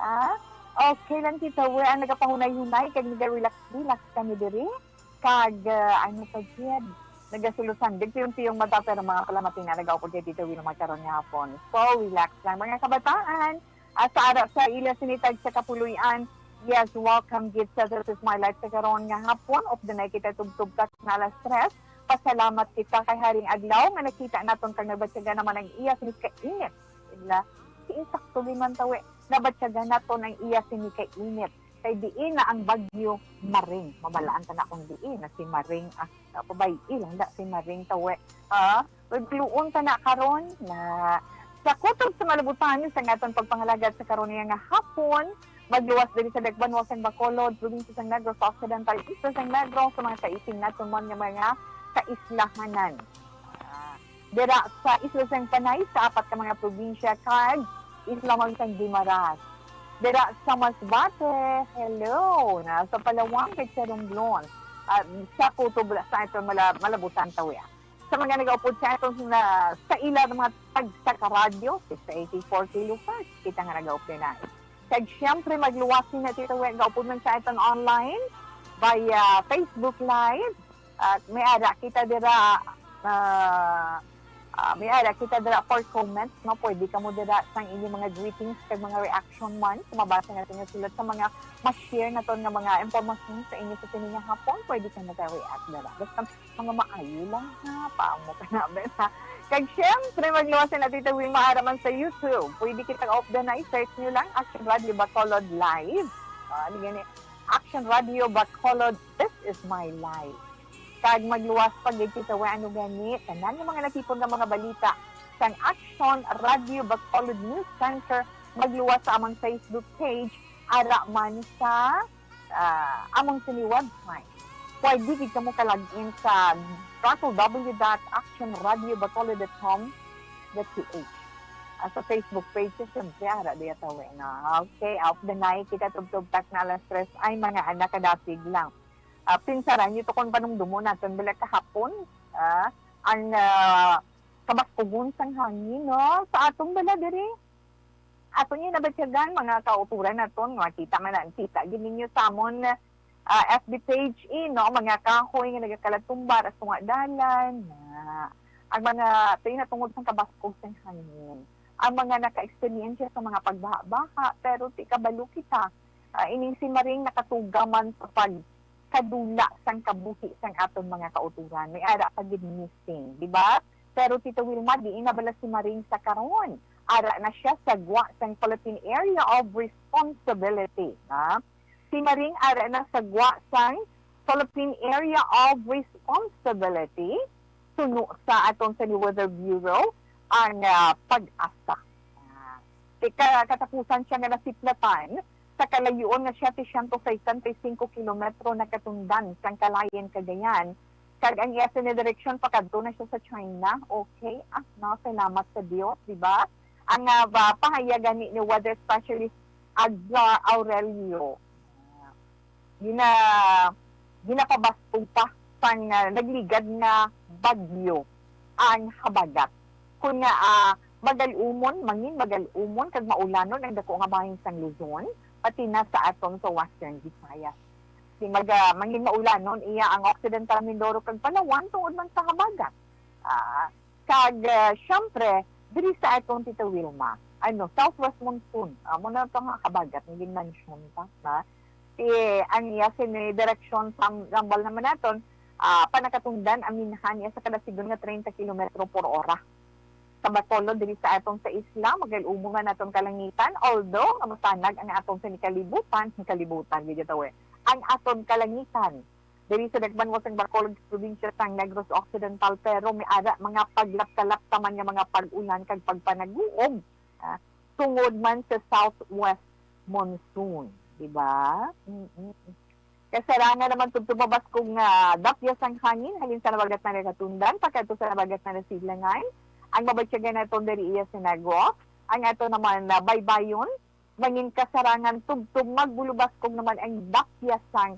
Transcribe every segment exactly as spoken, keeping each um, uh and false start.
Ah, okay lang kita, we, ang nagapahunay-hunay kag naga-relax-relax kami diri. Kag, ah, ano pa gid, nagasulosan. Di piyong-piyong mata, pero mga palamati na nagaupod kay Tita Wilma karon nga hapon. So, relax lang, mga kabataan. Ah, sa ara sa ila sinitag sa kapuloy-an, yes, welcome gid sa This Is My Life sa karon nga hapon. Of the night kita tubtob ka na alas tres. Pasalamat kita kay Haring Adlaw nga nakita naton kag nabatyagan naman ang iya sinikainit. Ila, si insakto man tawi, nabatyagan naton ang iya sinikainit. Kay diin na ang bagyo Maring. Mabalaan ta na kung diin na si Maring, ah, pabay-i lang da si Maring tawi. Ah, magluon ta na karon na sa kutob sa malabutan sa aton pagpangalagad sa karon nga hapon, magluwas diri sa Dakbanuas sang Bacolod, probinsya sang Negros Occidental, isla sang Negros, sa mga kaiting naton man nga mga kaislahanan. Ah, dira sa isla sang Panay, sa apat ka mga probinsya, kag isla man sang Guimaras. Dira sa Masbate, hello, na sa Palawan, kag sa Romblon. Ah, sa kutob sa aton mala-, malabutan tawi. Sa mga nagaupod sa aton na, sa ila ng mga tagsa ka radyo, six eighty-four kilohertz, kita nga nagaupod na. Kag siyempre, magluwas na kita, we, gaupod man sa aton online, via Facebook Live. At may ara kita dira, ah, ah, may ara kita dira for comments, no? Pwede kamo dira sang inyong mga greetings kag mga reaction man sa mabasa natin nga sulat, sa mga ma-share naton nga mga impormasyon sa inyo sa sini nga hapon. Pwede ka nag-react dira. Basta mga maayo lang, ha? Paamo ka na, Ben, ha? Kag syempre, magluwas na natin tawin maara man sa YouTube. Pwede kita off the night. Search nyo lang, Action Radio Bacolod Live. Ah, di gani, Action Radio Bacolod, This Is My Life. Kag magluwas pa gid kita, we, ano gani, tanan nga mga natipon nga mga balita sang Action Radio Bacolod News Center, magluwas sa among Facebook page, ara man sa, ah, among sini website. Pwede gid kamo ka-log in sa w w w dot action radio bacolod dot com dot p h. Ah, sa Facebook page, siyempre, ara diya tawi na. Okay, off the night, kita tubtob tak na alas tres. Ay, mga anak, kadasig lang. Ah, pinsaran nyo to kung panumdumon naton bala kahapon, ah, ang, ah, kabaskugon sang hangin, no? Sa atong bala diri, ato niya nabatyagan, mga kauturan naton, makita man na, kita gid ninyo sa amon, ah, F B page, eh, no? Mga kahoy nga nagakalatumbar, sa tunga dalan, na ang mga, tayo natungod sang kabaskog sang hangin. Ang mga naka-eksperyensya sa mga pagbaha-baha, pero ti kabalo kita, ah, ining si Maring nakatuga man sa pag kadula sang kabuhi sang aton mga kauturan. May ara pa gid missing, di ba? Pero Tito Wilma, diin na bala si Maring sa karon? Ara na siya sa gwa sang Philippine Area of Responsibility, ha? Si Maring ara na sa gwa sang Philippine Area of Responsibility, suno sa aton sa Weather Bureau, ang, ah, PAGASA. Ah, ika-, katapusan siya nga nasiplatan sa kalayuon nga siyete siyento sesenta y cinco kilometro nakatundan sang Kalayan, Cagayan, kag ang iya sini direksyon pakadto na siya sa China. Okay, ah, no, salamat sa Dios, di ba? Ang, ah, ba, pahayag gani ni weather specialist Aglar Aurelio. Ah, gina-, ginapabasog pa sang, ah, nagligad nga bagyo ang habagat. Kun nga, ah, magal-umon, mangin magal-umon kag maulanon ang dako nga bahin sang Luzon, pati na sa aton sa Western Visayas. Si maga-, mangin maulanon iya ang Occidental Mindoro kag Palawan tungod man sa habagat. Ah, kag, ah, siyempre, diri sa aton Tita Wilma, ano, southwest monsoon, amo na to nga habagat nga gin-mention ta, ha? Si, ang iya sini direksyon sa rambal naman naton, ah, panakatundan, aminhan niya sa kadasigon nga treinta kilometro por ora. Sa Bacolod, diri sa aton sa isla, magal-umon man aton kalangitan, although nga masanag ang aton sa kalibutan, kalibutan, gid ito, eh, ang aton kalangitan. Diri sa Dakbanuas sang Bacolod, probinsya sang Negros Occidental, pero may ara mga paglapta-lapta man nga mga pag-ulan kag pagpanaguob, ah, tungod man sa southwest monsoon, di ba? Mm-mm. Kasarangan naman tubtob mabaskog nga dapya sang hangin halin sa nabagat na nagatundan pakadto sa nabagat na nasidlangan. Ang mabatyagan naton diri iya sa Negros, ang ato naman na baybayon, mangin kasarangan tubtob magbulubaskog naman ang dapya sang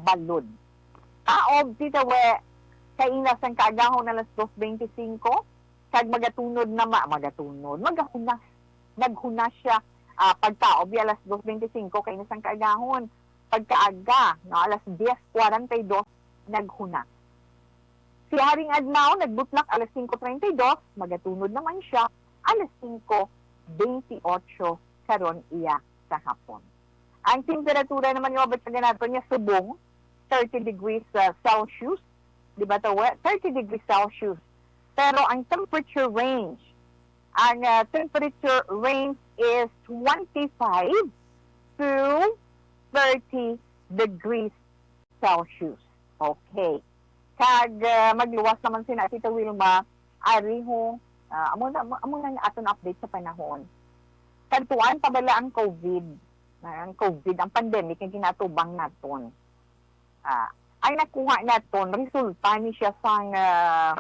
balod. Kaob, Tita, we, kaina sang kaagahon alas dos bente singko, kag magatunod na ma-, magatunod, magahunas, naghunas siya ah, pagtaob ya alas dos bente singko kay na sang kaagahon. Pagkaaga, no, alas diez cuarenta y dos, naghuna. Si Haring Adlaw nagbutlak alas singko treinta y dos, magatunod naman siya alas singko bente ocho karon iya sa hapon. Ang temperatura naman nga mabatyagan naton nga subong, thirty degrees, ah, Celsius, di ba, tawa? Thirty degrees Celsius. Pero ang temperature range, ang, ah, temperature range is twenty-five to thirty degrees Celsius. Okay. Kag, ah, magluwas naman sina Tita Wilma, ari ho, ah, amo na, amo na ang aton update sa panahon. Kadtuan pa bala ang COVID, ah, ang COVID, ang pandemic nga ginatubang naton. Ah, ang nakuha naton, resulta ni siya sang, ah,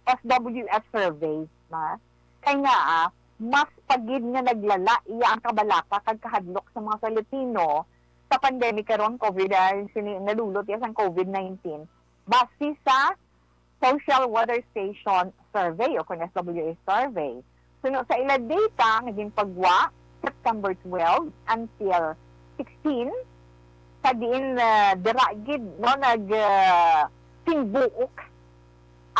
S W S survey, ma. Kay nga, ah, mas pa gid nga naglala iya ang kabalaka kag kahadlok sa mga Filipino sa pandemic karon, COVID, ah, sini, nalulot iya sang COVID nineteen. Base sa Social Weather Station survey o kon S W S survey. Suno sa ila data nga ginpagwa September twelve until sixteen, sa diin, ah, dira gid, no, nag, ah, tingbuok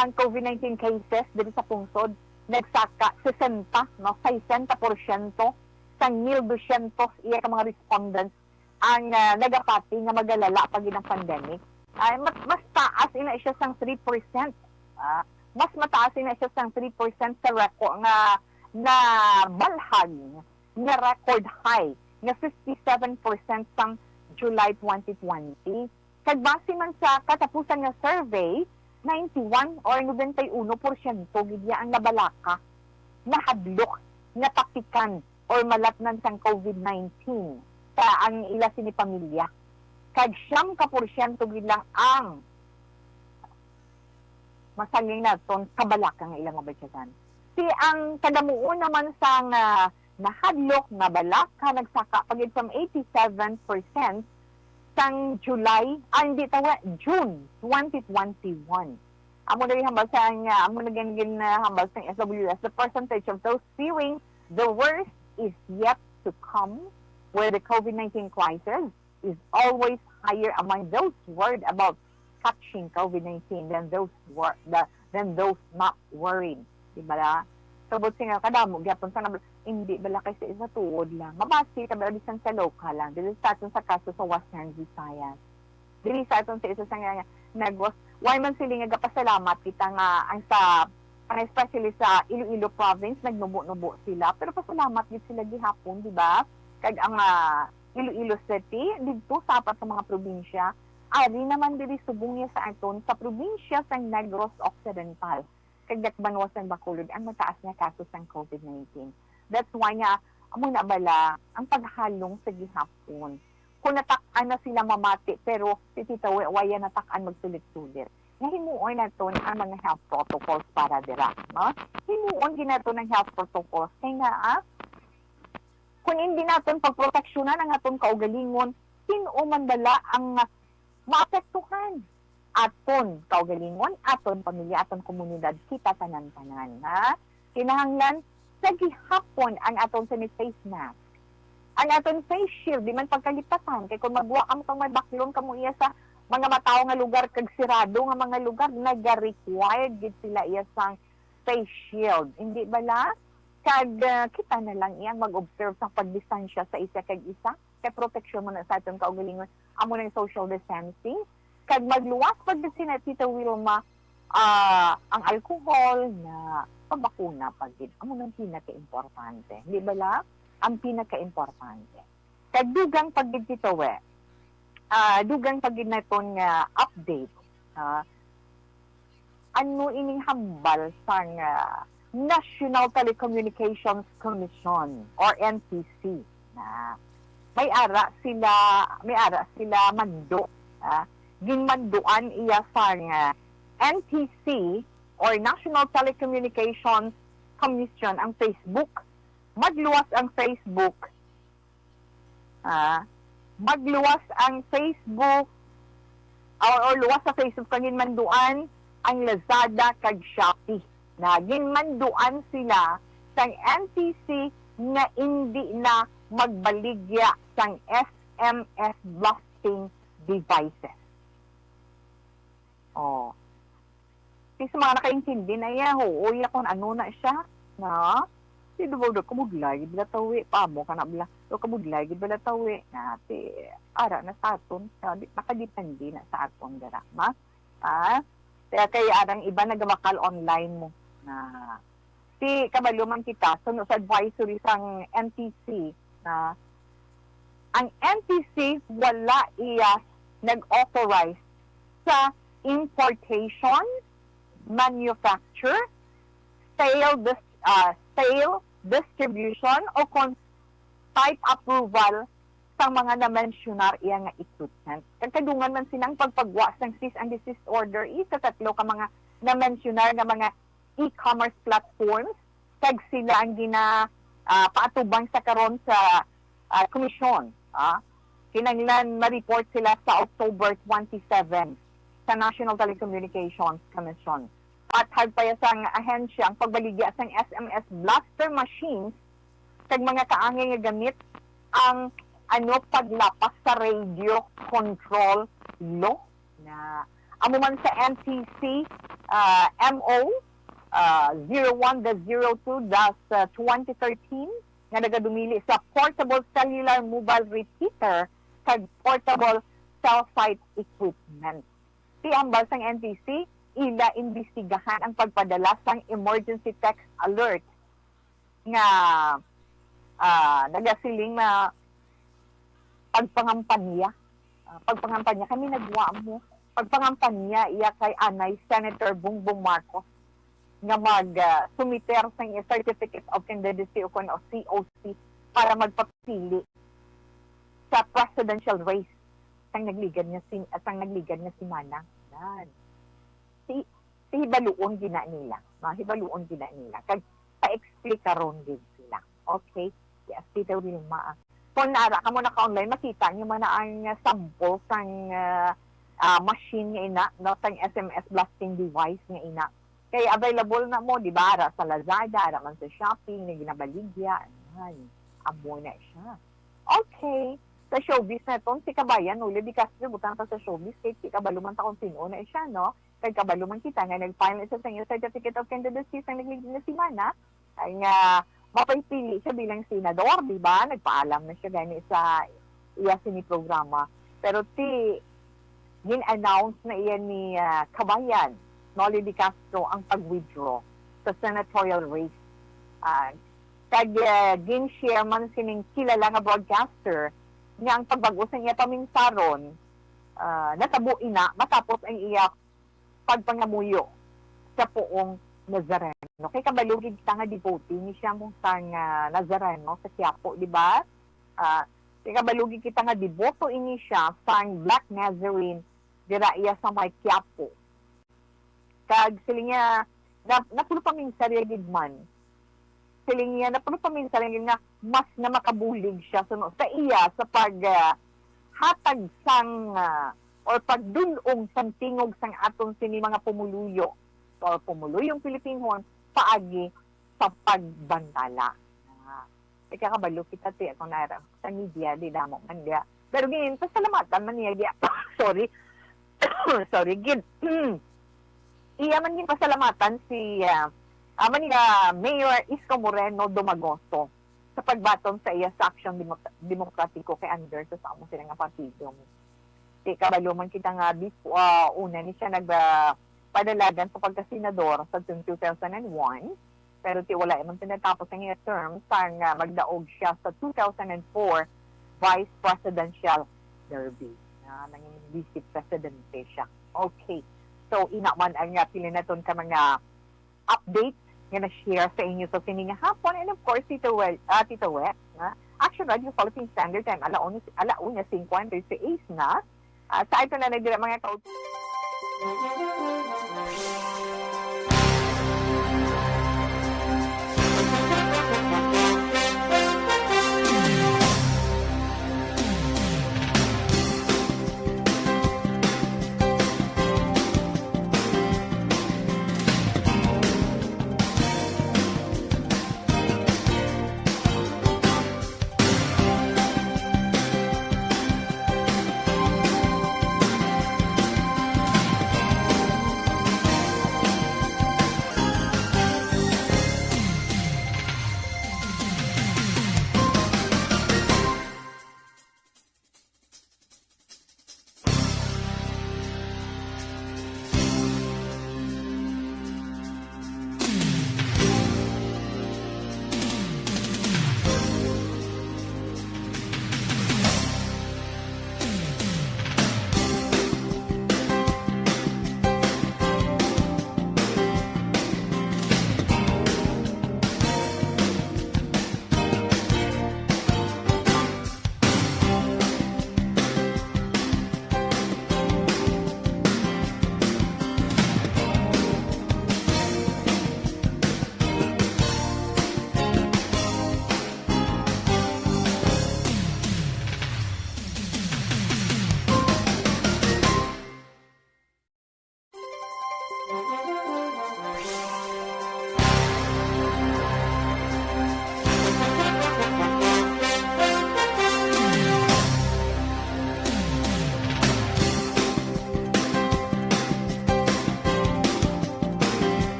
ang COVID nineteen cases diri sa pungsod, nagsaka sesenta, no, sesenta porsyento sang mil dosyentos iya ka mga respondents ang, ah, nagapati nga magalala pa gid ang pandemic. Ay, mas, mas taas ina siya sang three percent. Ah, mas mataas ina siya sang three percent sa record nga nabalhag nga record high nga fifty-seven percent sang July twenty twenty. Kag base man sa katapusan nga survey, ninety-one or ninety-one porsyento gid ya ang nabalaka, nahadlok, natapikan, or malatnan sang COVID nineteen sa ang ila sini pamilya. Kag siyam ka porsyento gid lang ang masanging naton kabalaka nga ilang mabatyagan. Si ang kadamuon naman sang, ah, nahadlok, nabalaka, nagsaka pa gid from eighty-seven percent sang July, ah, hindi, tawa, June twenty twenty-one. Amo na gihambal sang, ah, amo na gin-, gin-, ah, hambal sang S W S, the percentage of those fearing the worst is yet to come, where the COVID nineteen crisis is always higher among those worried about catching COVID nineteen than those wor-, the, than those not worried. Di ba? Sabot siya nga, kadamo gyapon sa nabal-, hindi bala kay sa isa tuod lang. Mabase ka ba bisan sa local lang. Dili sa aton sa kaso sa Western Visayas. Dili sa aton sa isa sa nga, nga nagos. Why man sila nga gapasalamat kita nga ang sa, ang especially sa Iloilo province, nagnubo-nubo sila. Pero pasalamat gid sila gihapon, di ba? Kag ang, ah, Iloilo City, didto sa apat ka mga probinsya, ari naman diri subong niya sa aton sa probinsya sa Negros Occidental, kag Dakbanuas sang Bacolod ang mataas nga kaso sang COVID nineteen. That's why nga, amo na bala ang paghalong sa gihapon. Kung natak-an na sila mamati, pero si Tita Waya natak-an magsulit-sulit. Nga himuon naton ang mga health protocols para dira, no? Himuon gid naton ang health protocols. Kay nga, ah, kung hindi naton pagproteksyonan ang aton kaugalingon, sin-o man bala ang maapektuhan? Aton kaugalingon, aton pamilya, aton komunidad, kita tanan-tanan, ha? Kinahanglan sa gihapon ang aton sini face mask. Ang aton face shield, di man pagkalipatan, kay kung magwa kamo kang may baklon kamo iya sa mga matawo nga lugar kag sirado nga mga lugar, naga-required gid sila iya sang face shield. Hindi bala? Kag, ah, kita na lang iyang mag-observe sa pagdistansya sa isa kag isa. Kay proteksyon mo na sa aton kaugalingon. Amo nang social distancing. Kag magluwas pag sina Tita Wilma, ah, ang alcohol na pabakuna pa gid. Amo nang pinaka-importante. Di bala? Ang pinaka-importante. Kag dugang pa gid, Tita We, ah, dugang pa gid naton nga update, ah, ano ining hambal sang, ah, National Telecommunications Commission or N T C na may ara sila, may ara sila mando, ah, ginmanduan iya sang, ah, N T C or National Telecommunications Commission ang Facebook. Magluwas ang Facebook, ah, magluwas ang Facebook, or, or luwas sa Facebook kag ginmanduan ang Lazada kag Shopee. Na ginmanduan sila sang N T C nga indi na magbaligya sang S M S blasting devices. Oh. Ti sa mga nakaintindi na iya, oo, iya kung ano na siya, na, ti dubaw daw, kabudlay gid bala tawi, pa mo ka na bala, daw kabudlay gid bala tawi, na, ti, ara na sa aton, sa, di, nakadepende na sa aton, dara, ma? Ah, kaya, kaya arang iba nagabakal online mo, na, ti, kabalo man kita, suno sa advisory sang N T C, na, ang N T C wala iya nag-authorize sa importation, manufacture, sale, dis-, ah, sale, distribution, o kon type approval sa mga na-mensionar iya nga equipment. Kag kadungan man silang pagpagwa sang cease and desist order, isa tatlo ka mga na-mensionar nga mga e-commerce platforms, kag sila ang gina-, ah, paatubang sa karon sa, ah, komisyon, ah. Kinahanglan ma-report sila sa October twenty-seven sa National Telecommunications Commission. Pathag pa ya sang ahensya ang pagbaligya sang S M S blaster machines kag mga kaangay nga gamit ang, ano, paglapas sa radio control law. Na amo man sa N T C, ah, M O, ah, zero one dash zero two dash twenty thirteen nga nagadumili sa portable cellular mobile repeater kag portable cell site equipment. Ti hambal sang N T C, ila imbestigahan ang pagpadala sang emergency text alert nga, ah, nagasiling nga pagpangampanya. Ah, pagpangampanya, kami nagwa mo. Pagpangampanya iya kay anay Senator Bongbong Marcos nga mag, ah, sumiter sang iya Certificate of Candidacy o kon C O C para magpapili sa presidential race sang nagligad nga sin-, sang nagligad nga semana. Yan. Si, si hibaluon gina nila. No? Hibaluon gina nila. Kag pa-explikaron gid sila. Okay? Yes, Tita Wilma. Kung nara ka mo naka-online, makita niyo man na ang sample sang, ah, ah, machine nga ina, no, sang S M S blasting device nga ina. Kay available na mo, di ba? Ara sa Lazada, ara man sa Shopee, nga ginabaligya. Ayan. Amo na siya. Okay. Sa showbiz na ton, si Kabayan, Noli de Castro, butang ta sa showbiz, kay si kabalo man ta kung sino na siya, no? Kay kabalo man kita nga nag-file na siya sa iyang Certificate of Candidacy sa nagligid nga semana, ay nga mapapili siya bilang senador, di ba? Nagpaalam na siya gani sa iya sini programa. Pero ti, gin-announce na iya ni, ah, Kabayan, Noli de Castro, ang pag-withdraw sa senatorial race. Ah, kag, ah, gin-share man sining kilala nga broadcaster nga ang pagbag-o sa iya paminsaron, ah, natabo ina matapos ang iya pagpangamuyo sa Poong Nazareno. Kay kabalo gid kita nga devotee ni siya mo sang, ah, Nazareno sa Quiapo, di ba? Ah, kay kabalo gid kita nga deboto ini siya sang Black Nazarene dira iya sa may Quiapo. Kag siling niya, na, napulo pa minsan iya gid man. Siling niya, napulo pa minsan iya gid nga mas na makabulig siya suno sa iya sa pag, ah, hatag sang, ah, or pagdul-ong sang tingog sang aton sini mga pumuluyo or pumuluyong Pilipinhon paagi sa pagbantala. Ah, ikakabalo kita ti ako na sa media, di damo man dia. Pero gin, pasalamatan man niya dia. Sorry. Sorry, gid. Iya man gin pasalamatan si, ah, ah, man niya Mayor Isko Moreno Domagoso sa pagbaton sa iya sa Aksyon Demo-, Demokratiko kay under sa samo sila nga partido. Ti kabalo man kita nga before, ah, una ni siya nag, ah, padalagan sa pagkasenador sa two thousand and one, pero ti wala man tinatapos ang iya term sang, ah, magdaog siya sa two thousand and four vice presidential derby. Ah, nangin vice presidente siya. Okay. So, ina man ang, ah, pili naton ka mga update nga na-share sa inyo sa sini nga hapon. And of course, Tito Wel-, ah, Tito Wet, na Action Radio Philippine Standard Time, ala una, ala una cincuenta y seis na. Ah, sa ito na nagdira mga kaut-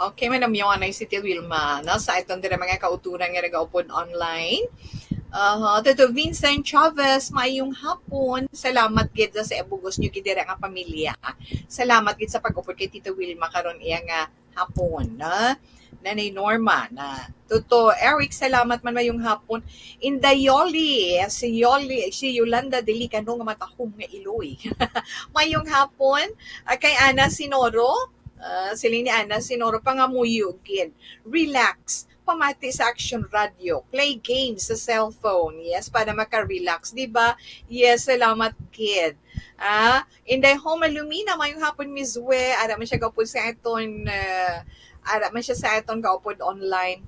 Okay, manamyaw anay si Tito Wilma, no? Sa aton dira mga kauturan nga nagaupod online. Aha, Tito Vincent Chavez, maayong hapon. Salamat gid sa, sa bugos nyo gid dira nga pamilya. Salamat gid sa pag-upod kay Tito Wilma karon iya nga hapon, na Nanay Norma, na Tito Eric, salamat man, maayong hapon. Inday Yoli, si Yoli, si Yolanda Delicano nga matahom nga iloy. Maayong hapon. Ah, kay Ana Sinoro, ah, siling ni Ana Sinoro, pangamuyo gid. Relax. Pamati sa Action Radio. Play games sa cellphone. Yes, para maka-relax, di ba? Yes, salamat gid. Ah, Inday Homa Lumina, maayong hapon, Miss We. Ara man siya gaupod sa aton, ah, ara man siya sa aton gaupod online.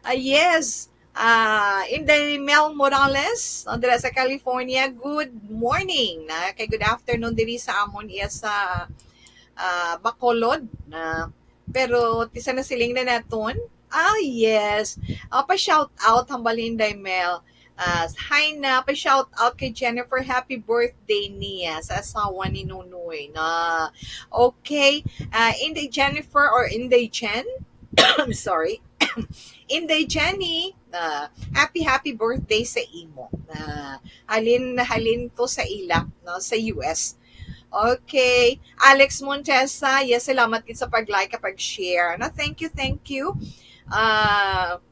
Ah, yes. Ah, Inday Mel Morales, no, dira sa California. Good morning, na kay good afternoon diri sa amon iya sa, ah, Bacolod, na pero ti sa nasiling na naton. Ah, yes. Ah, pa-shout out, hambal ni Inday Mel. Ah, hi na, pa-shout out kay Jennifer. Happy birthday niya sa asawa ni Nonoy. Na, okay. Ah, Inday Jennifer or Inday Jen? I'm sorry. Inday Jenny, ah, happy, happy birthday sa imo. Ah, halin, halin to sa ila, no, sa U S. Okay. Alex Montesa, yes, salamat gid sa pag-like, pag-share. No, thank you, thank you. Ah,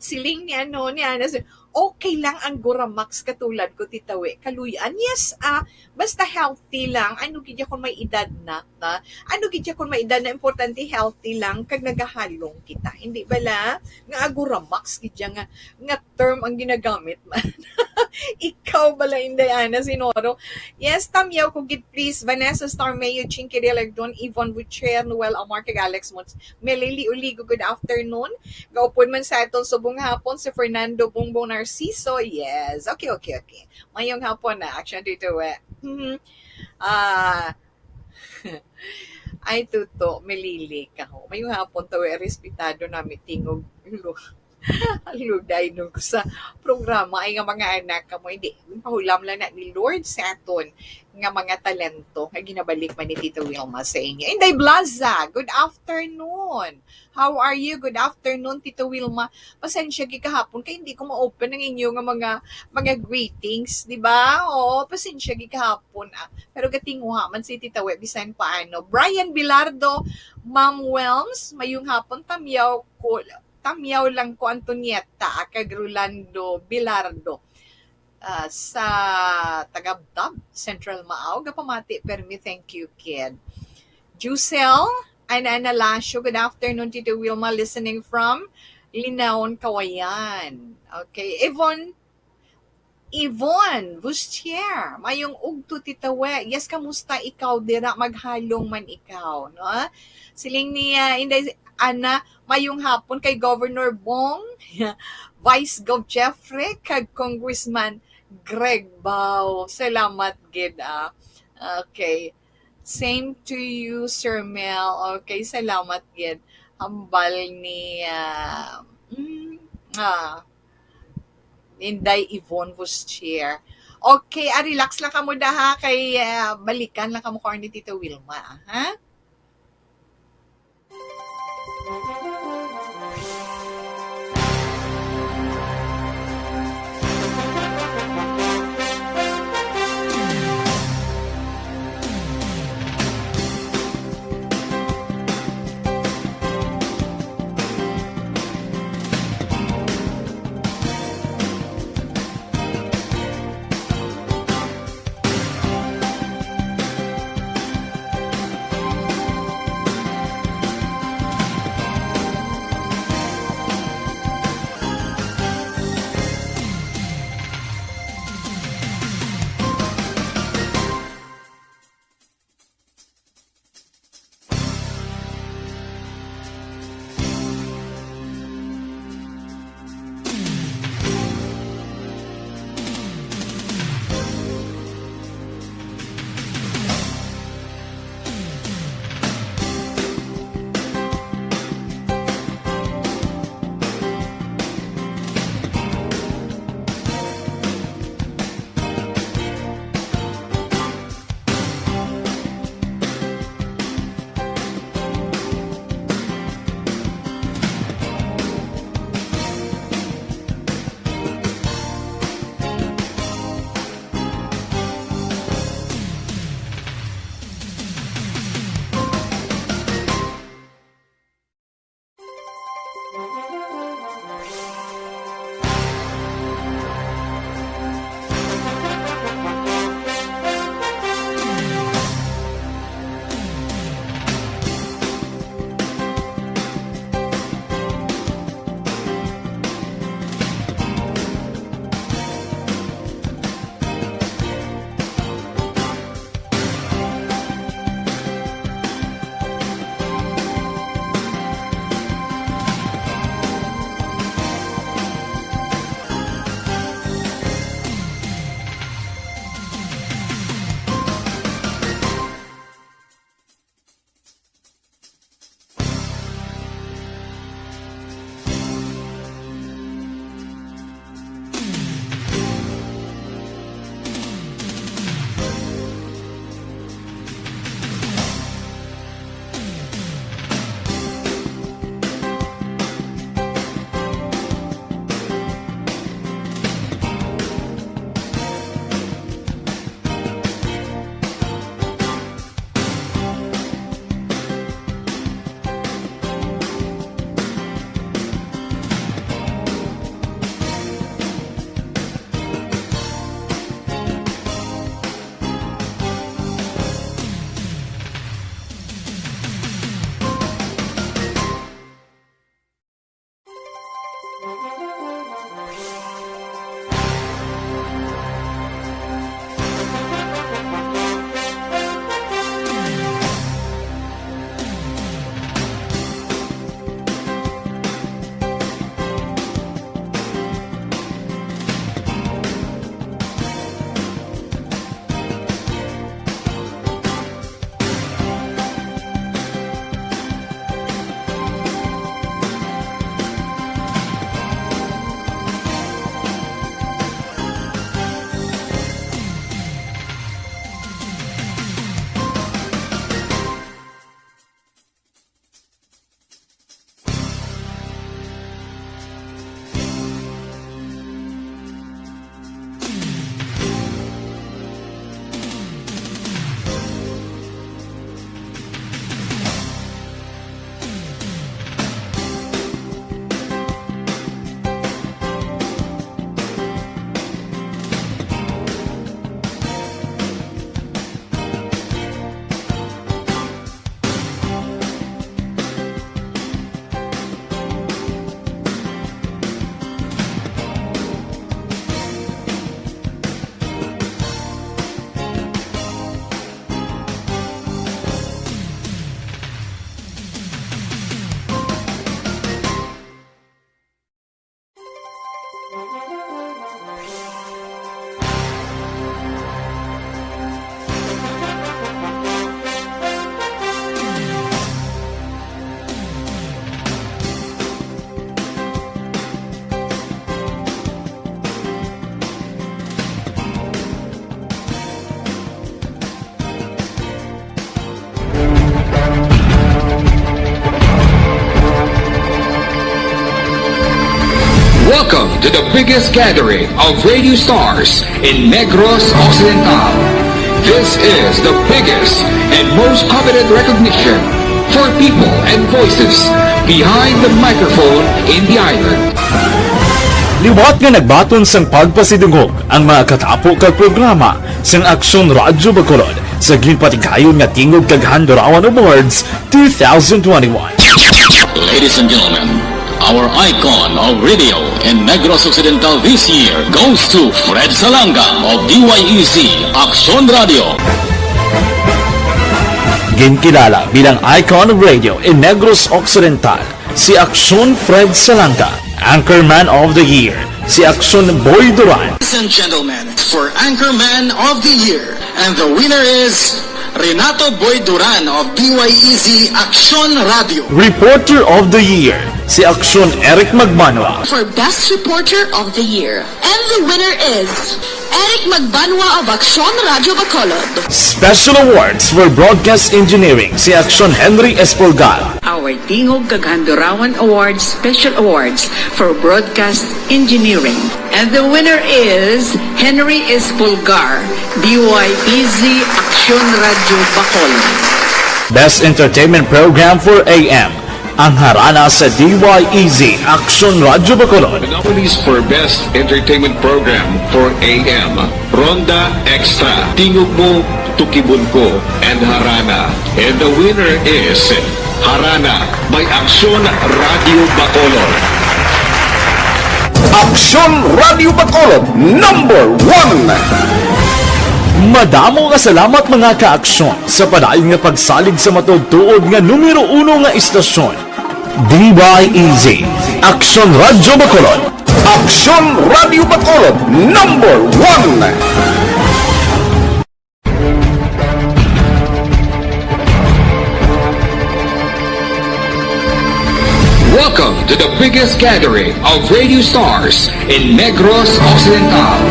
siling ni ano, ni Ana, si-, okay lang ang Gora Max katulad ko, Tita We. Kaluy-an, yes, ah, basta healthy lang. Ano gid ya kung may edad na, na? Ano gid ya kung may edad na, importante healthy lang kag nagahalong kita. Hindi bala nga Gora Max gid ya nga, nga term ang ginagamit man. Ikaw bala, Inday Ana Sinoro. Yes, tamyaw ko gid, please. Vanessa Starmeo, Chinky Dilag, Don Ivon Bucher, Noel Amar, kag Alex Mons. Melili Uligo, good afternoon. Gaupod man sa aton subong hapon si Fernando Bongbong Narciso. Yes. Okay, okay, okay. Mayong hapon na. Action dito, eh. Mhm. Ah, ay, tuto, Melili ka ho. Mayong hapon to, eh, respetado namin tingog. Luday nung ko sa programa ay nga mga anak kamo, hindi, pahulam lang na ni Lord sa aton nga mga talento nga ginabalik man ni Tito Wilma sa inyo. Inday Blaza, good afternoon. How are you? Good afternoon, Tito Wilma. Pasensya gid kahapon kay hindi ko ma-open ang inyo nga mga, mga greetings, di ba? Oo, pasensya gid kahapon, ah. Pero gatinguha man si Tita We, bisan paano. Brian Bilardo, Ma'am Welms, mayong hapon, tamyaw ko, tamyaw lang ko, Antonieta, ah, kag Rolando Bilardo, ah, sa Tagabtab, Central Maaw. Gapamati, permi, thank you, kid. Jusel, Ana Ana Lasio, good afternoon, Tito Wilma, listening from Linaon, Kawayan. Okay, Yvonne, Yvonne Bustier, mayong ugto, Tita We. Yes, kamusta ikaw dira? Maghalong man ikaw, no? Siling niya, Inday Ana, mayong hapon kay Governor Bong, Vice Gov Jeffrey, kag Congressman Greg Bao. Salamat gid, ah. Okay. Same to you, Sir Mel. Okay, salamat gid. Hambal ni, ah, mm, ah, Inday Yvonne Bustier. Okay, ah, relax lang kamo da, ha, kay, ah, balikan lang kamo ko ni Tita Wilma, ha? The biggest gathering of radio stars in Negros Occidental. This is the biggest and most coveted recognition for people and voices behind the microphone in the island. Liwat nga nagbaton sang pagpasidungog ang mga katapo kag programa sang Aksyon Radyo Bacolod sa ginpatigayon nga Tingog kag Handurawan Awards two thousand twenty-one. Ladies and gentlemen, our icon of radio in Negros Occidental this year goes to Fred Salanga of D Y E Z Aksyon Radio. Ginkilala bilang icon of radio in Negros Occidental si Aksyon Fred Salanga, Anchorman of the Year si Aksyon Boy Duran. Ladies and gentlemen, for Anchorman of the Year, and the winner is Renato Boy Duran of D Y E Z Aksyon Radio. Reporter of the Year si Aksyon Eric Magbanwa. For Best Reporter of the Year, and the winner is Eric Magbanwa of Aksyon Radio Bacolod. Special Awards for Broadcast Engineering si Aksyon Henry Espolgar. Our Tingog kag Handurawan Awards Special Awards for Broadcast Engineering. And the winner is Henry Espolgar, D Y E Z Aksyon Radio Bacolod. Best Entertainment Program for A M, ang Harana sa D Y E Z Aksyon Radio Bacolod. The nominees for Best Entertainment Program for A M, Ronda Extra, Tingog Mo, Tukibon Ko, and Harana. And the winner is Harana by Aksyon Radio Bacolod. Aksyon Radio Bacolod, number one. Madamo nga salamat, mga ka-aksyon, sa padayon nga pagsalig sa matuod-tuod nga numero uno nga istasyon, D Y E Z, Aksyon Radyo Bacolod. Aksyon Radyo Bacolod, number one. Welcome to the biggest gathering of radio stars in Negros Occidental.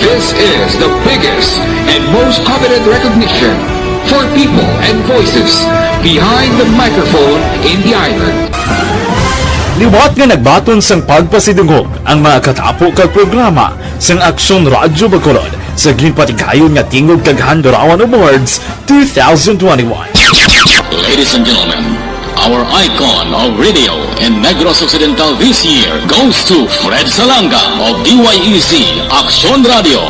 This is the biggest and most coveted recognition for people and voices behind the microphone in the island. Liwat nga nagbaton sang pagpasidungog ang mga katapo kag programa sang Aksyon Radyo Bacolod sa ginpatigayon nga Tingog kag Handurawan Awards two thousand twenty-one. Ladies and gentlemen, our icon of radio in Negros Occidental this year goes to Fred Salanga of D Y E Z Aksyon Radio.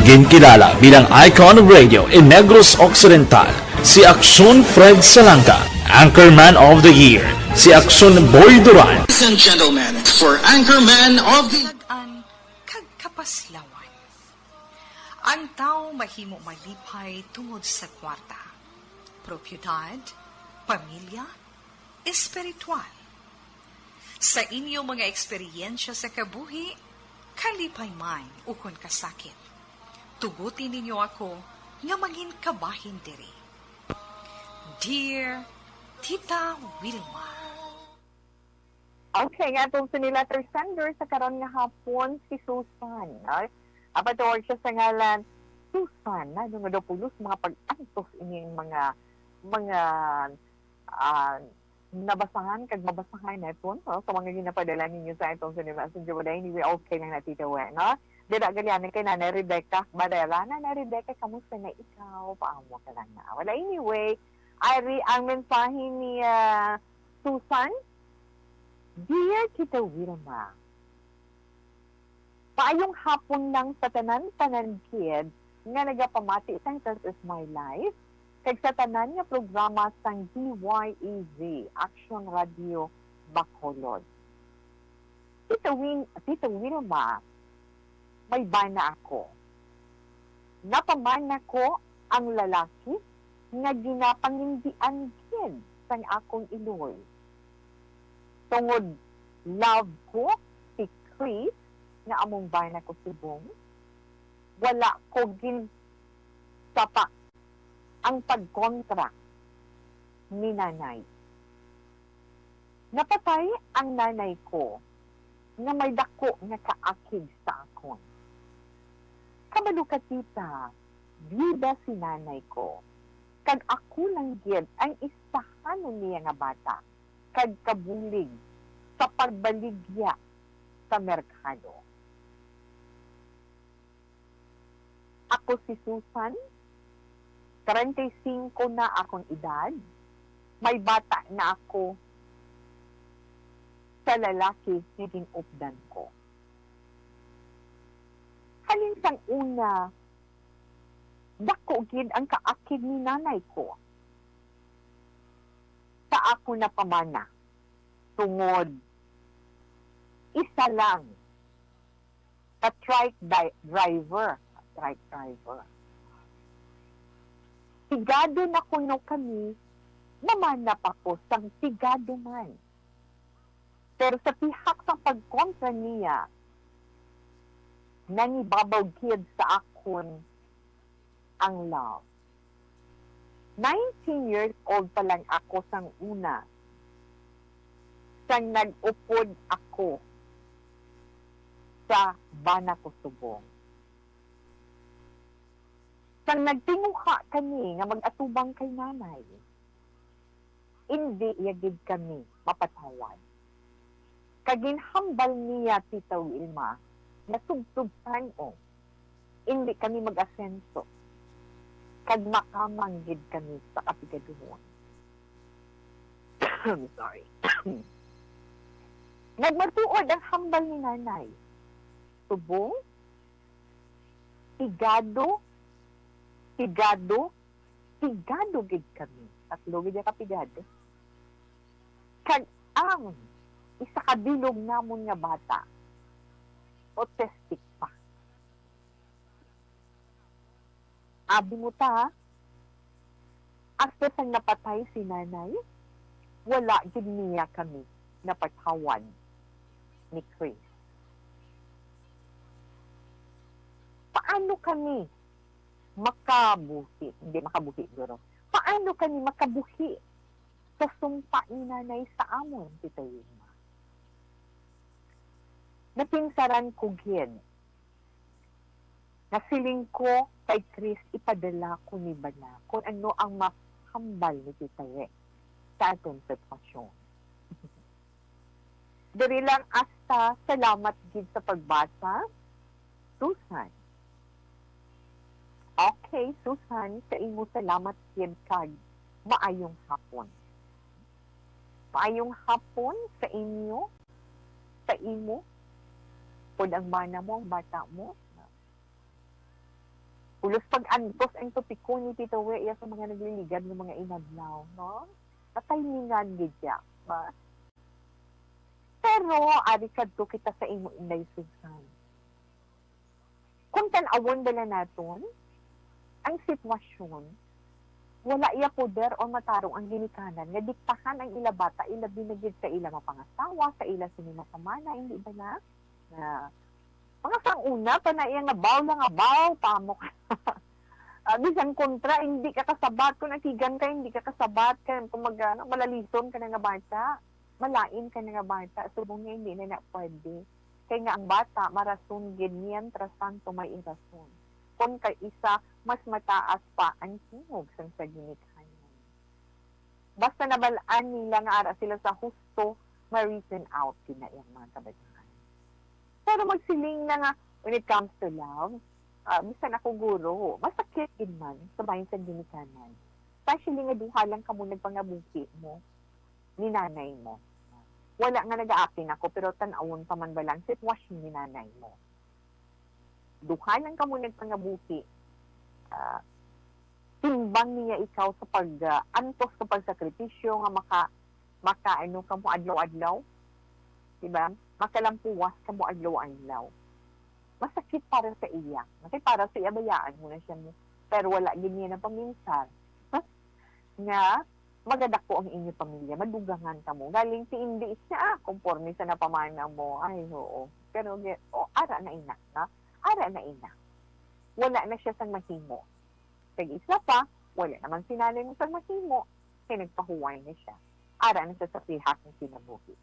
Ginkilala bilang icon of radio in Negros Occidental si Aksyon Fred Salanga, Anchorman of the Year si Aksyon Boy Duran. Ladies and gentlemen, for Anchorman of the Kag-an kag kapaslawan. Ang tawo mahimo malipay tungod sa kwarta, propiedad, pamilya, espiritual. Sa inyo mga eksperyensya sa kabuhi, kalipay man ukon kasakit, tuguti ninyo ako nga mangin kabahin diri. Dear Tita Wilma. Okay, nga atong sini letter sender sa karon nga hapon, si Susan, no? Apatawag siya sa ngalan Susan. Ano nga daw pulos mga pag-antos ining mga, mga, ah, nabasahan kag mabasahan naton, no? Sa mga ginapadala ninyo sa atong sini messenger, wala, anyway, okay lang na, Tita We, no? Dira galian kay Nanay Rebecca Barrera. Nanay Rebecca, kamusta na ikaw? Paamo ka lang na. Wala, anyway, ari ang mensahe ni, ah, Susan. Dear Tita Wilma, maayong hapon lang sa tanan-tanan gid nga nagapamati sang This Is My Life kag sa tanan nga programa sang D Y E Z Action Radio Bacolod. Tita Win-, Tita Wilma, may bana ako. Napamana ko ang lalaki nga ginapangindian gid sang akong iloy. Tungod love ko si Chris nga among bana ko subong, wala ko ginsapa ang pagkontra ni nanay. Napatay ang nanay ko nga may dako nga kaakig sa akon. Kabalo ka, tita, biyuda si nanay ko, kag ako lang gid ang isahanon niya nga bata kag kabulig sa pagbaligya sa merkado. Ako si Susan, treinta y cinco na akong edad, may bata na ako sa lalaki nga gin-updan ko. Halin sang una, dako gid ang kaakig ni nanay ko sa akon napamana, tungod isa lang ka trike di-, driver, trike driver. Pigado na kuno kami, mamanap ako sang pigado man. Pero sa pihak sang pagkontra niya, nangibabaw gid sa akon ang love. Nineteen years old pa lang ako sang una, sang nag-upod ako sa bana ko subong. Sang nagtinguha kami nga mag-atubang kay nanay, indi iya gid kami mapatawad. Kag ginhambal niya, Tita Wilma, nga tubtob tan-o, indi kami mag-asenso, kag makamang gid kami sa kapigaduhon. Sorry. Nagmatuod ang hambal ni nanay. Subong, pigado, pigado, pigado gid kami. Tatlo gid ka pigado. Kag ang isa ka bilog namon nga bata, autistic pa. Abi mo ta, after sang napatay si nanay, wala gid niya kami napatawad ni Chris. Paano kami makabuhi? Hindi makabuhi, guro. Paano kami makabuhi sa sumpa ni nanay sa amon, Tita Wilma? Napinsaran ko gid. Nasiling ko kay Chris, ipadala ko ni bala kung ano ang mahambal ni Tita Ye sa aton sitwasyon. Diri lang, hasta, salamat gid sa pagbasa, Susan. Okay, Susan, sa imo salamat gid kag maayong hapon. Maayong hapon sa inyo, sa imo, pod ang bana mo, ang bata mo. Pulos pag-antos ang topiko ni Tita Wea sa mga nagliligad nga mga inadlaw, no? Natimingan gid siya, ba? Pero ari kadto kita sa imo, Inday Susan. Kung tan-awon bala naton ang sitwasyon, wala iya poder o matarong ang ginikanan nga diktahan ang ila bata, ilabi na gid sa ila mapangasawa, sa ila sini makamana, hindi bala? Na mga sang una pa na iya nga baw lang nga baw, pamok. Ah, bisan kontra, hindi ka kasabat. Kung nakigan ka, hindi ka kasabat. Kaya kung mag, ano, malalison ka na nga bata, malain ka na nga bata, subong niya hindi na na pwede. Kay nga ang bata, marason gid, mientras tanto may irason. Kung kay isa, mas mataas pa ang tingog sang sa ginikanan. Basta nabal-an nila nga ara sila sa husto, ma-reason out gid na iyang mga kabataan. Pero magsiling na nga, when it comes to love, ah, bisan ako guro, masakit gid man sa bahin sa ginikanan. Especially nga duha lang kamo nagpangabuhi mo ni nanay mo. Wala nga nagaapin ako, pero tan-awon pa man bala ang sitwasyon ni nanay mo. Duha lang kamo nagpangabuhi. Ah, timbang niya ikaw sa pag, ah, antos sa pagsakripisyo nga maka-, maka-, ano kamo adlaw-adlaw. Diba? Makalampuwas kamo adlaw-adlaw. Masakit para sa iya. Kay para sa iya, bayaan mo na siya mo. Pero wala gid niya napaminsar nga magadako ang inyo pamilya, madugangan kamo. Galing si hindi siya, konforme sa napamana mo. Ay, oo. Pero, ge-, oh, ara na ina, na? Ara na ina. Wala na siya sang mahimo. Kag isa pa, wala naman si nanay mo sang mahimo. Kay nagpahuway na siya. Ara na siya sa pihak ng kinabuhi.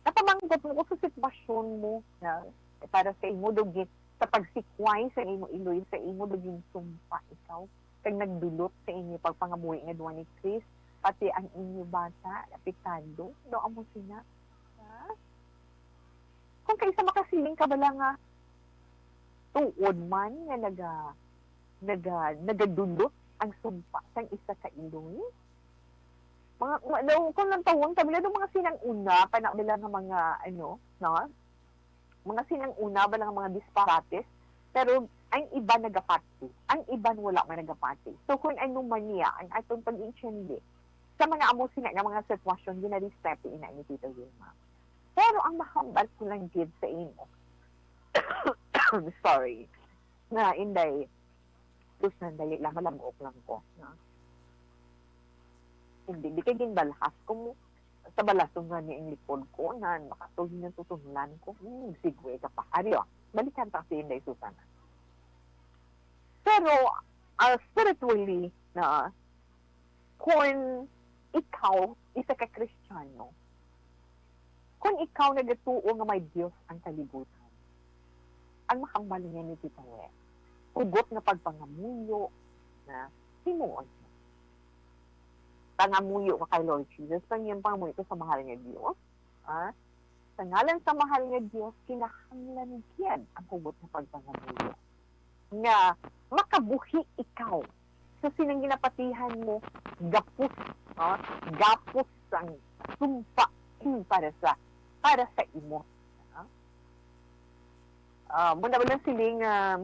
Napamangkot mo ko sa sitwasyon mo na para sa imo, dugit sa pagsikway sa imo iloy, sa imo dugin sumpa ikaw, kag nagdulot sa inyo pagpangabuhi nga duha ni Chris, pati ang inyo bata, apektado, no, amo sina. Ha? Kung kaisa makasiling ka bala nga tuod man nga naga-, naga-, nagadulot ang sumpa sang isa ka iloy. Mga, ma-, daw, kung lang tawon kami na mga sinang una, pa na bala nga mga, ano, no? Mga sinang una, bala nga mga disparates, pero ang iban nagapati, ang iban wala man nagapati. So, kung ano man niya, ang atong pag-intindi sa mga amo sina nga mga sitwasyon, ginarespeto ina ni Tito Wilma. Pero ang mahambal ko lang gid sa imo, sorry, na Inday, Susan, dali lang, malamok lang ko, no? Hindi, di kay ginbalhas ko mo. Sa balason nga ni ang likod ko, na makatulog na tutunlan ko. Hmm, sigwe ka pa. Ari, oh, balikan ta si Inday Susan. Pero, ah, spiritually, na, kung ikaw, isa ka Kristiyano, kung ikaw nagatuo nga may Dios ang kalibutan, ang mahambal niya ni Tita Wes, hugot nga pagpangamuyo na himuon mo. Pangamuyo ka kay Lord Jesus, kay iyang pangamuyo ka sa mahal nga Dios, ha? Sa ngalan sa mahal nga Dios, kinahanglan gid ang hugot nga pagpangamuyo nga makabuhi ikaw sa sinang ginapatihan mo, gapos, ha? Gapos sang sumpa para sa, para sa imo. Ha? Ah, muna ba lang siling, ah,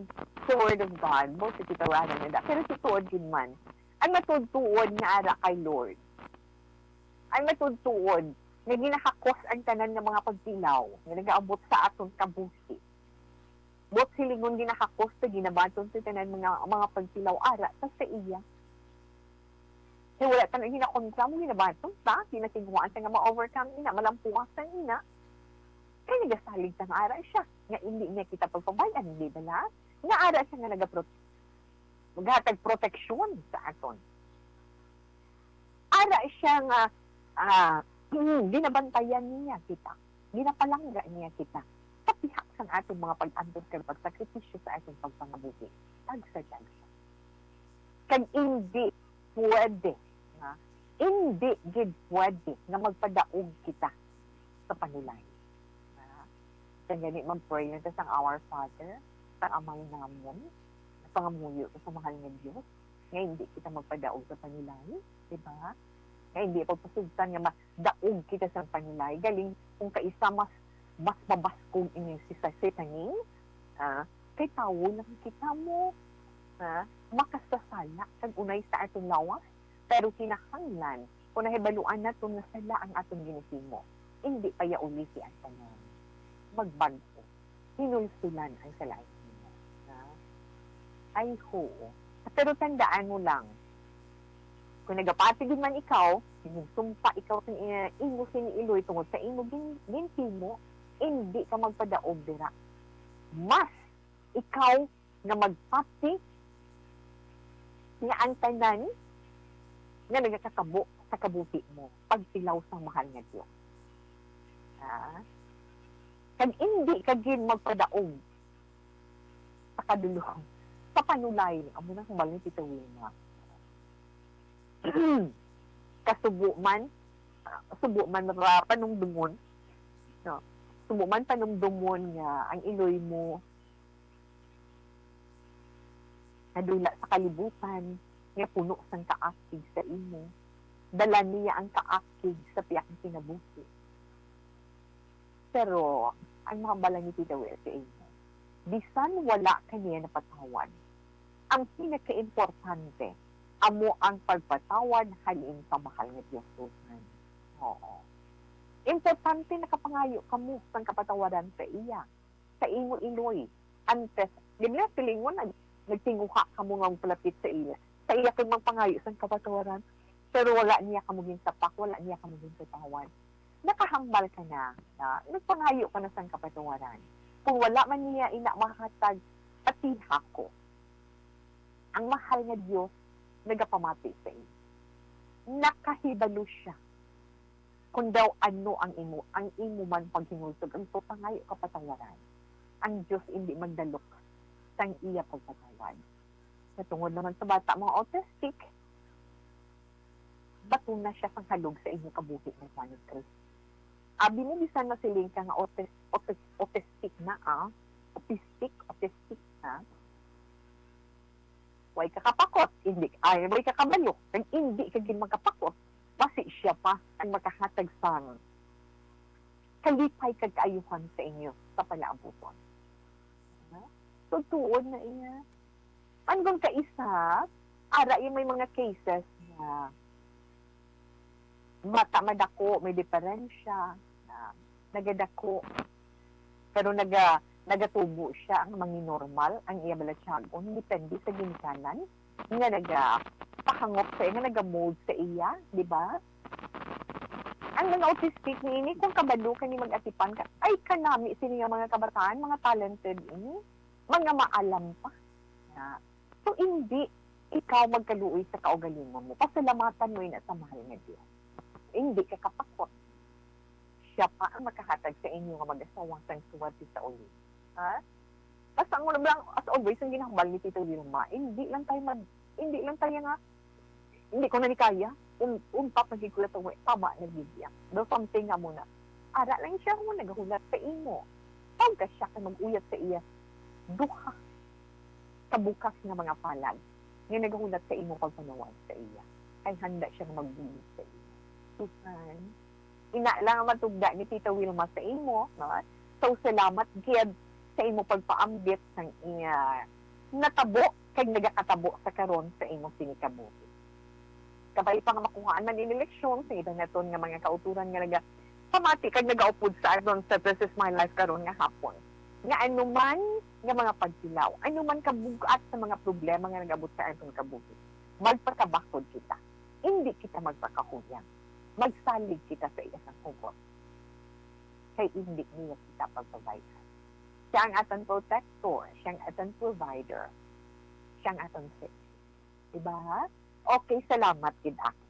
sa Word of God, mo sa kita wala na da. Pero si tuod yun man, ang matuod-tuod nga ara kay Lord, ang matuod-tuod nga ginakakos ang tanan nga mga pagtilaw nga nagaabot sa aton kabuhi. Buot silingon, ginakakos sa ginabaton sa tanan mga, mga pagtilaw ara ta sa iya. Kay wala ta na ginakontra mo, ginabaton ta, ginatinguhaan ta nga ma-overcome ina, malampuasan ina. Kay nagasalig ta nga ara siya, nga hindi niya kita pagpabay-an, hindi bala? Nga ara siya nga nagaprot-, maghatag proteksyon sa aton. Ara siya nga, ah, ginabantayan niya kita. Ginapalangga niya kita sa pihak sang aton mga pag-antos kag pagsakripisyo sa aton pagpangabuhi. Tagsa-tagsa. Kag indi pwede, ha? Indi gid pwede nga magpadaog kita sa panulay. Ha? Kag gani, mag-pray lang ta sang Our Father, sang Amay namon, pangamuyo ta sa mahal nga Dios, nga hindi kita magpadaog sa panulay, di ba? Nga hindi pagpasugtan nga ma-, daog kita sang panulay. Galing kung kaisa mas, mas mabaskog ini si sa Satanin, ah, kay tawo lang kita mo, ah, makasasala kag unay sa aton lawas, pero kinahanglan kung nahibaluan naton nga sala ang aton ginahimo, indi payaulisi ang tanan. Magbag-o. Hinulsulan ang salain nimo. Ha? Ay, huo. Pero tandaan mo lang, kung nagapati gid man ikaw, sumpa ikaw sa i-, imo sini iloy tungod sa imo gin-, ginhimo, indi ka magpadaog dira. Mas ikaw nga magpati nga ang tanan nga nagakakabo sa kabuhi mo, pagtilaw sa mahal nga Dios. Ha? Kag indi ka gid magpadaog sa kadulom, sa panulay, amo na ang balik ito, Wilma. Kasubo man, ah, subo man mapa-, panumdumon, no? Subo man panumdumon nga ang iloy mo nadula sa kalibutan nga puno sang kaakig sa imo. Dala niya ang kaakig sa pihak nga kinabuhi. Pero ang mahambal lang ni Tita Wes sa imo, bisan wala ka niya napatawad, ang pinakaimportante amo ang pagpatawad halin sa mahal nga Dios, Susan. Oo. Importante nakapangayo kamo sang kapatawaran sa iya, sa imo iloy. Antes, di ba, silingon, nag-, nagtinguha kamo nga magpalapit sa iya. Sa iya kag magpangayo sang kapatawaran, pero wala niya kamo ginsapak, wala niya kamo ginpatawad. Nakahambal ka na, na nagpangayo ka na sang kapatawaran. Kung wala man niya ina mahatag, patiha ko. Ang mahal nga Dios nagapamati sa imo. Nakahibalo siya kung daw ano ang imo, ang imo man paghinulsol, ang pagpangayo kapatawaran. Ang Dios indi magdalok sang iya pagpatawad. Sa tungod naman sa bata, mga autistic, batuna siya sang halog sa inyo kabuhi nga Juan ni Cristo. Abi mo bisan masiling ka nga autis-, autis-, autistic na, ah. Autistic, autistic na. Way ka kapakot, hindi, ay, way ka kabalo, kag hindi ka gid magkapakot, basi siya pa ang makahatag sang kalipay kag kaayuhan sa inyo sa palaabuton. Ha? So, tuod na iya. Ang kaisa, ara iya may mga cases nga mata madako, may diferensya, na nagadako. Pero naga-, nagatubo siya ang manginormal, ang iya balatyagon, depende sa ginikanan nga nagapahangop sa iya, nga nagamold sa iya, di ba? Ang mga autistic niini, kung kabalo ka ni mag-atipan ka, ay, kanami sini nga mga kabataan, mga talented ini, mga maalam pa. Na, so, hindi ikaw magkaluoy sa kaugalingon mo. Pasalamatan mo ina sa mahal nga Dios. Hindi ka kapakot. Siya pa ang makahatag sa inyo nga mag-asawa sang suwerte sa uli. Ha? Basta ang ulo lang, as always, ang ginahambal ni Tito Wilma, hindi lang tayo mag-, hindi lang tayo nga, hindi ko na ni kaya, un-, untat na gid ko na to, tama na gid yan. Daw something nga muna. Ara lang siya mo nagahulat sa imo. Tawag ka siya kay mag-uyat sa iya. Duha ka bukas nga mga palad nga nagahulat sa imo pagpanuway sa iya. Kay handa siya nga magbulig sa imo. Susan, ina lang ang matugda ni Tita Wilma sa imo, no? So, salamat gid sa imo pagpaambit sang iya natabo kag nagakatabo sa karon sa imo sini kabuhi. Kabay pa nga makuhaan man ini leksyon sa iban naton nga mga kauturan nga nagapamati kag nagaupod sa aton sa This Is My Life karon nga hapon, nga anuman nga mga pagtilaw, anuman kabug-at sa mga problema nga nag-abot sa aton kabuhi, magpakabakod kita. Indi kita magpakahuyang. Magsalig kita sa iya sang hugot. Kay indi niya kita pagpabay-an. Siya ang aton protector, siya ang aton provider, siya ang aton safe. Diba? Okay, salamat gid ako.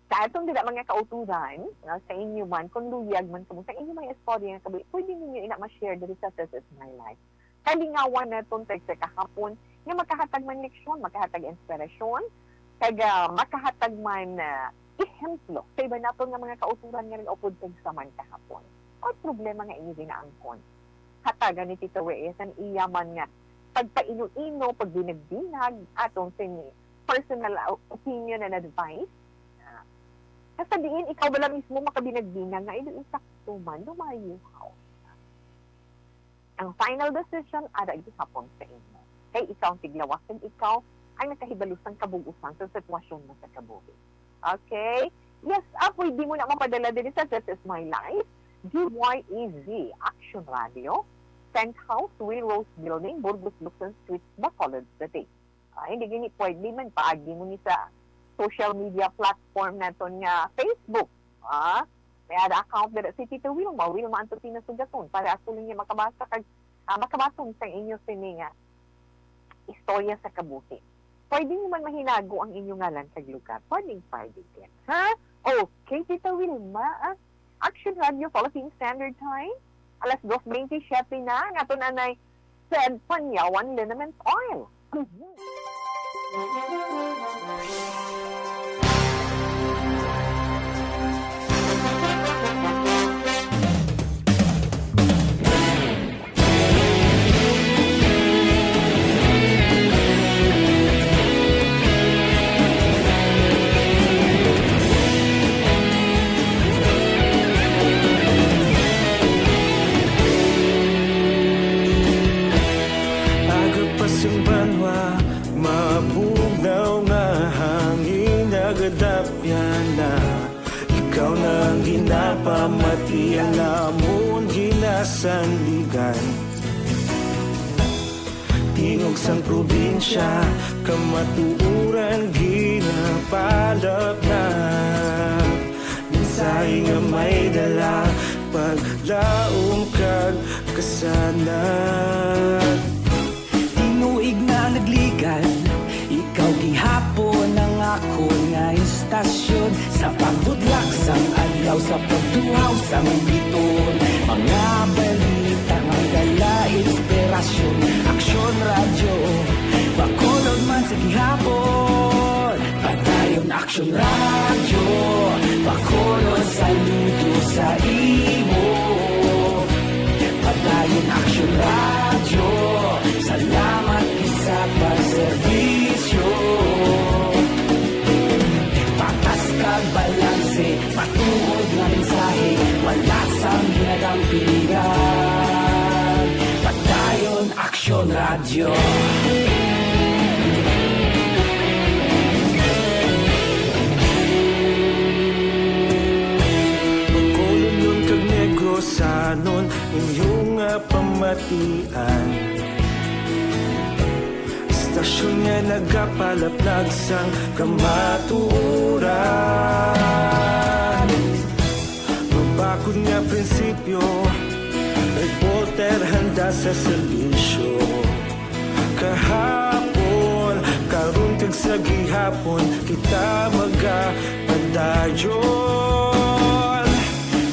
Sa atong dira mga kauturan, no, sa inyo man, kung luyag man kamo sa inyo mga istorya nga kabuhi, pwede ninyo ina ma-share diri sa This Is My Life. Kalingawan naton tag sa kahapon nga makahatag man leksyon, makahatag inspirasyon, kag, ah, makahatag man, ah, ehemplo sa iban naton nga mga kauturan nga nag-upod kag sa man kahapon. Or problema nga inyo ginaangkon. Hatagan ni Tito Reyes ang iya man nga pagpaino-ino, pagbinag-binag, atong sini personal opinion and advice. Ah, sa diin ikaw bala mismo makabinag-binag nga, "Ay, di sakto man, lumayo haw." Ang final decision, ara gihapon sa imo. Kay ikaw ang tiglawas, kag ikaw ang nakahibalo sang kabug-usan sa sitwasyon mo sa kabuhi. Okay? Yes, ah, pwede mo na mapadala diri sa This Is My Life, D Y E Z, Action Radio, Tent House, Will Rose Building, Burgos, Lukson Street, Bacolod City. Ah, hindi gini pwede man, paagi mo ni sa social media platform naton nga Facebook. Ah, may ara account dira si Tito Wilma, Wilma Antotina Sugaton, para ako lang niya makabasa kag, ah, makabaton sa inyo sini nga istorya sa kabuhi. Pwede nyo man mahinago ang inyong ngalan kag lugar. Pwede, pwede din. Ha? Okay, Tita Wilma, ah. Action Radio, Philippine Standard Time. Alas dos bente siyete na. Ang aton anay, Ted Panyawan Liniment Oil. Mhm. Agod pa sing banwa, mabugnaw nga hangin, nagadapyan na. Ikaw na ang ginapamati, ang amon ginasandigan. Tingog sang probinsya, kamatuoran ginapalapnap. Mensahe nga may dala, paglaom kag kasanag. Tinuig na nagligan, ikaw gihapon ang akon nga istasyon. Sa pagbudlak sang adlaw, sa pagtuhaw sang biton, mga balita nga dala inspirasyon. Aksyon Radyo, Bacolod man sa gihapon. Padayon Aksyon Radyo, Bacolod, saludo sa imo. Padayon Aksyon Radyo, salamat gid sa pagserbisyo. Patas kag balanse, matuod nga mensahe, wala sang ginadampigan. Padayon Aksyon Radyo. Bacolodnon kag Negrosanon, inyo nga pamatian. Estasyon nga nagapalaplag sang kamatuoran. Mabakod nga prinsipyo, reporter handa sa serbisyo. Kahapon, karon kag sa gihapon, kita magapadayon.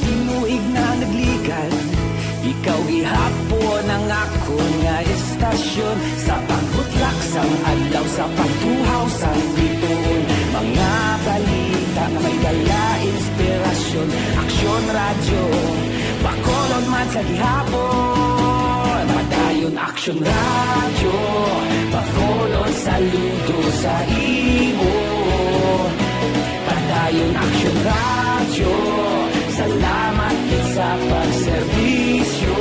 Tinuig na nagligan, ikaw gihapon ang akon nga estasyon. Sa pagbutlak sang adlaw, sa pagtuhaw sang bituon, mga balita nga may dala inspirasyon. Aksyon Radyo, Bacolod man sa gihapon. Padayon Aksyon Radyo, Bacolod, saludo sa imo. Padayon Aksyon Radyo, salamat gid sa pagserbisyo.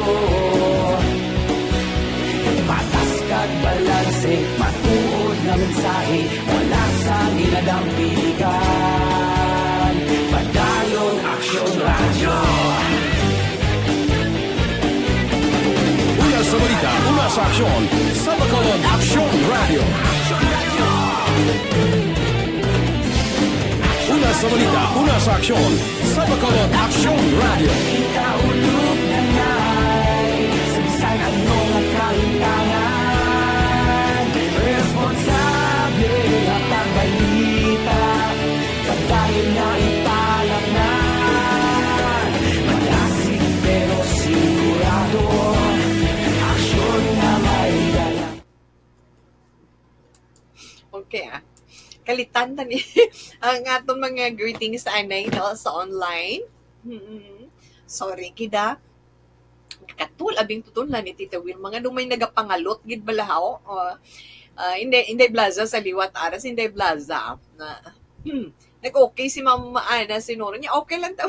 Patas kag balanse, matuod nga mensahe, wala sang ginadampigan. Padayon Aksyon Radyo. Una sa balita, una sa aksyon, sa Bacolod Aksyon Radyo. Una sa balita, una sa aksyon, sa Bacolod Aksyon Radyo. Kita ulog na nai, sa bisan ano nga kahintangan, responsable nga pagbalita, padayon nga ipalatnan. Madasig pero sigurado, aksyon nga may dala. Okay, ah. Kalitan na ni ang aton mga greetings anay, no, sa online. Mm-mm. Sorry, gida. Katul, abing tutun lang ni Tita Wilma. Nga may nagapangalot gid bala, ho? Oh. Ah, hindi, hindi blaza sa liwat, aras, hindi blaza. Na, hmm. Nag-okay si Ma'am Ana Sinuro niya. Okay lang to.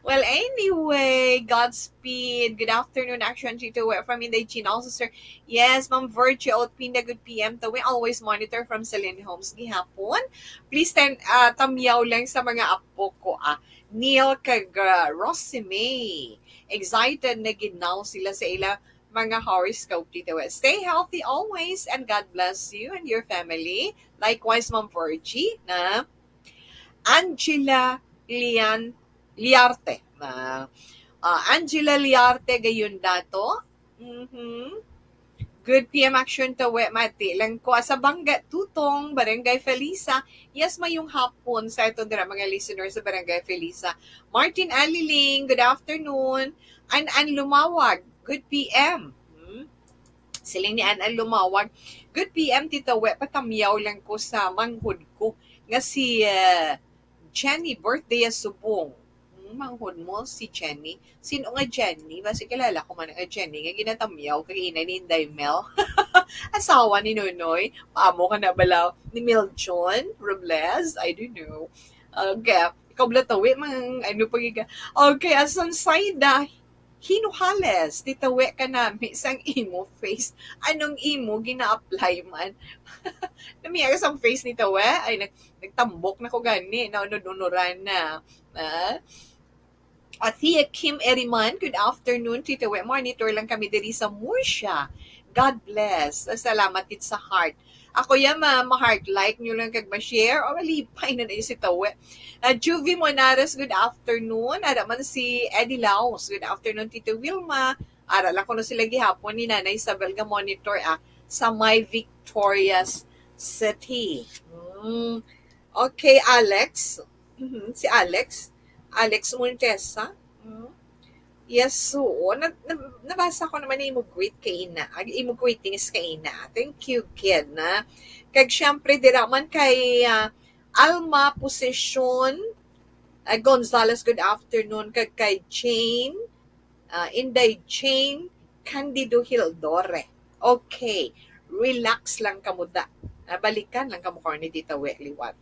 Well, anyway, Godspeed. Good afternoon, Action Tito. We're from Inday Chin. Also, sir, yes, Ma'am Virtue Otpinda, good P M to. We always monitor from Celine Homes gihapon. Please ten, ah, tamyaw lang sa mga apo ko, ah. Neil kag, ah, Rossy May. Excited na gid now sila sa ila mga horoscope, Tito. Stay healthy always and God bless you and your family. Likewise, Ma'am Virgie, na Angela Lian, Liarte. Na, ah, Angela Liarte gayon dato. Mhm. Good P M Action to, we, mati lang ko. Sa Bangga Tutong, Barangay Felisa. Yes, mayong hapon sa aton dira mga listeners sa Barangay Felisa. Martin Aliling, good afternoon. An An Lumawag, good P M. Hmm? Siling ni An An Lumawag, good P M, Tita We, patamyaw lang ko sa manghod ko nga si, ah, Jenny, birthday ya subong. Hmm, manghod mo si Jenny. Sino nga Jenny? Basi kilala ko man nga Jenny nga ginatamyaw kag ina ni Inday Mel. Asawa ni Nonoy. Paamo ka na bala ni Mel John Robles? I don't know. Okay. Ikaw bala tawi, mang, ano pa giga. Okay, asan Saida? Hinuhales, titawi ka nami sang imo face. Anong imo gina-apply man? Namiya ka sang face ni tawi? Ay, nag-, nagtambok na ko gani, naunod-unuran na. Ah? Athea Kim Eriman, good afternoon, Tita We. Monitor lang kami diri sa Murcia. God bless. Salamat gid sa heart. Ako ya, ma, ma-heart like nyo lang kag ma-share o malipay na na si Tawe. Ah, Juvie Monares, good afternoon. Ara man si Eddie Laos, good afternoon, Tita Wilma. Ara lang kuno sila gihapon ni Nanay Isabel nga monitor, ah, sa may Victorias City. Hmm. Okay, Alex. Mhm, si Alex. Alex Montesa. Mhm. Yes, oo. Na, na, nabasa ko naman na imo greet kay ina. Ag-, imo greetings kay ina. Thank you, kid, na. Kag syempre, dira man kay, ah, Alma Posesyon, ah, Gonzales, good afternoon. Kag kay Jane, ah, Inday Jane Candido Hildore. Okay, relax lang kamo da. Ah, balikan lang kamo karon ni Tita We liwat.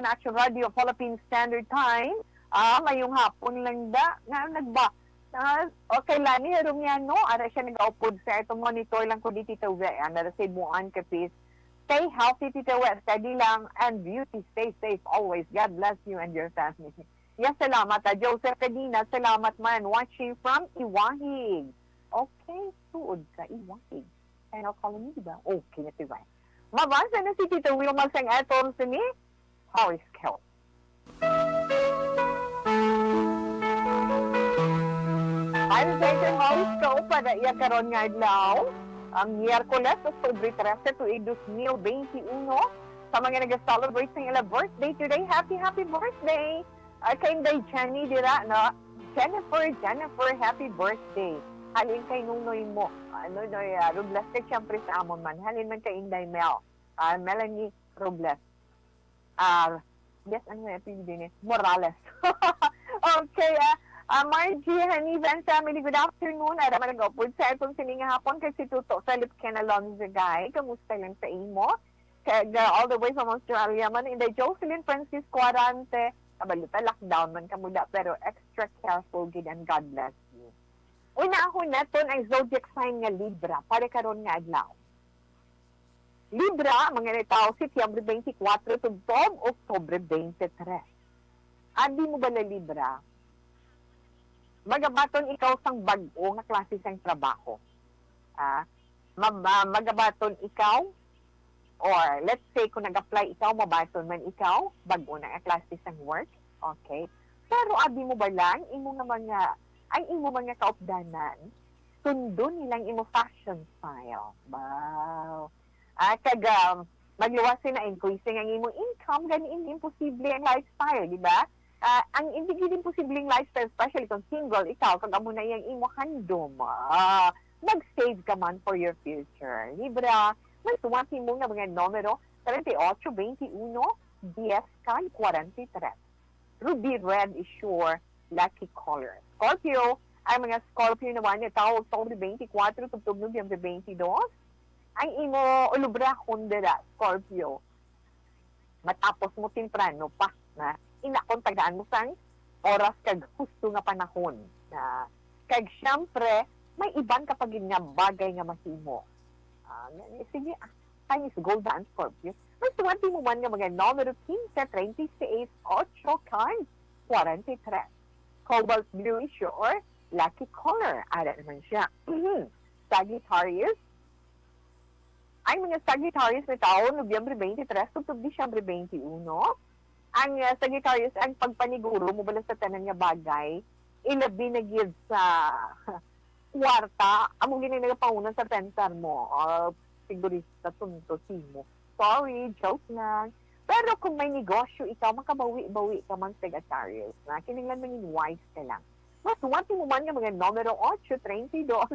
National Radio Philippine Standard Time. Ah, mayong hapon lang da. Nga nagba? Ah, okay, Lani Herumiano, ara siya nagaupod sa ito. Monitor lang ko di Tita We. Ano, sa Buan, Capiz. Stay healthy, Tita We. Steady lang. And beauty, stay safe always. God bless you and your family. Yes, salamat. Ah, Joseph Cadena, salamat man. Watching from Iwahig. Okay, tuod ka, Iwahig. Ano, colony, di ba? Okay na, Tita We. Mabasa na si Tita Wilma sang aton sini. Horoscope. Ang second horoscope para iya karon nga adlaw, ang Miyerkules, Oktubre trese, tuig dos mil benti uno. Sa mga nag-celebrate sa ila birthday today, happy, happy birthday! Ah, kay Inday Jenny dira, no? Jennifer, Jennifer, happy birthday! Halin kay Nunoy mo. Ah, Nunoy, ah, Robles, kay siyempre sa amon man. Halin man kay Inday Mel. Ah, Melanie Robles. Ah, yes, ano yung apelyido niya? Morales. Okay, ah, ah, Margie, Honey, Van family, good afternoon. Ara man nag-upload sa iPhone sini nga hapon kay si Tuto Philip Ken Alonzo Gay. Kamusta lang sa imo? Kag, ah, all the way from Australia man, Inday Jocelyn Francisco Arante. Kabalo ta, lockdown man kamo da, pero extra careful gid and God bless you. Unahon naton ang zodiac sign nga Libra para karon nga adlaw. Libra, mga nitawo, Setyembre twenty-four tubtob Oktubre twenty-three. Abi mo bala, Libra, magabaton ikaw sang bag-o nga klase sang trabaho? Ah, ma-, ma-, magabaton ikaw, or let's say, kung nag-apply ikaw, mabaton man ikaw, bag-o na nga klase sang work, okay? Pero abi mo bala, ang imo nga mga, ang imo mga kaupdanan, sundon nilang imo fashion style. Wow. Ah, kag, um, magluwas sila, increasing ang imong income, gani hindi imposible ang lifestyle, di ba? Ah, ang hindi gid imposible ang lifestyle, especially kung single ikaw, kag amo na iyang imo handom. Ah, mag-save ka man for your future. Libra, may suwat mo nga mga numero, treinta y ocho, veintiuno, diez, kag kwarenta y tres. Ruby red is your lucky color. Scorpio, ang mga Scorpio naman nga tawo Oktubre twenty-four tubtob Nobyembre twenty-two. Ang imo ulubrahon dira, Scorpio, matapos mo temprano pa, na ina kon tagaan mo sang oras kag husto nga panahon, na kag siyempre may iban ka pa gid nga bagay nga mahimo. Ah, sige, ah, time is gold na ang Scorpio. Mas swerte mo man nga mga numero quince, treinta y seis, ocho, kag kwarenta y tres. Cobalt blue is your lucky color. Ara naman siya. Sagittarius. Ang mga Sagittarius nga tawo, Nobyembre twenty-three tubtob Disyembre twenty-one. Ang, ah, Sagittarius, ang pagpaniguro mo bala sa tanan nga bagay, ilabi na gyud sa kwarta, amo gid ang nagapauna sa pensar mo. Ah, sigurista, tonto, simo. Sorry, joke lang. Pero kung may negosyo ikaw, makabawi-bawi ka man, Sagittarius, na kinahanglan mangin wise ka lang. Mas swerte mo man nga mga numero ocho, treinta y dos,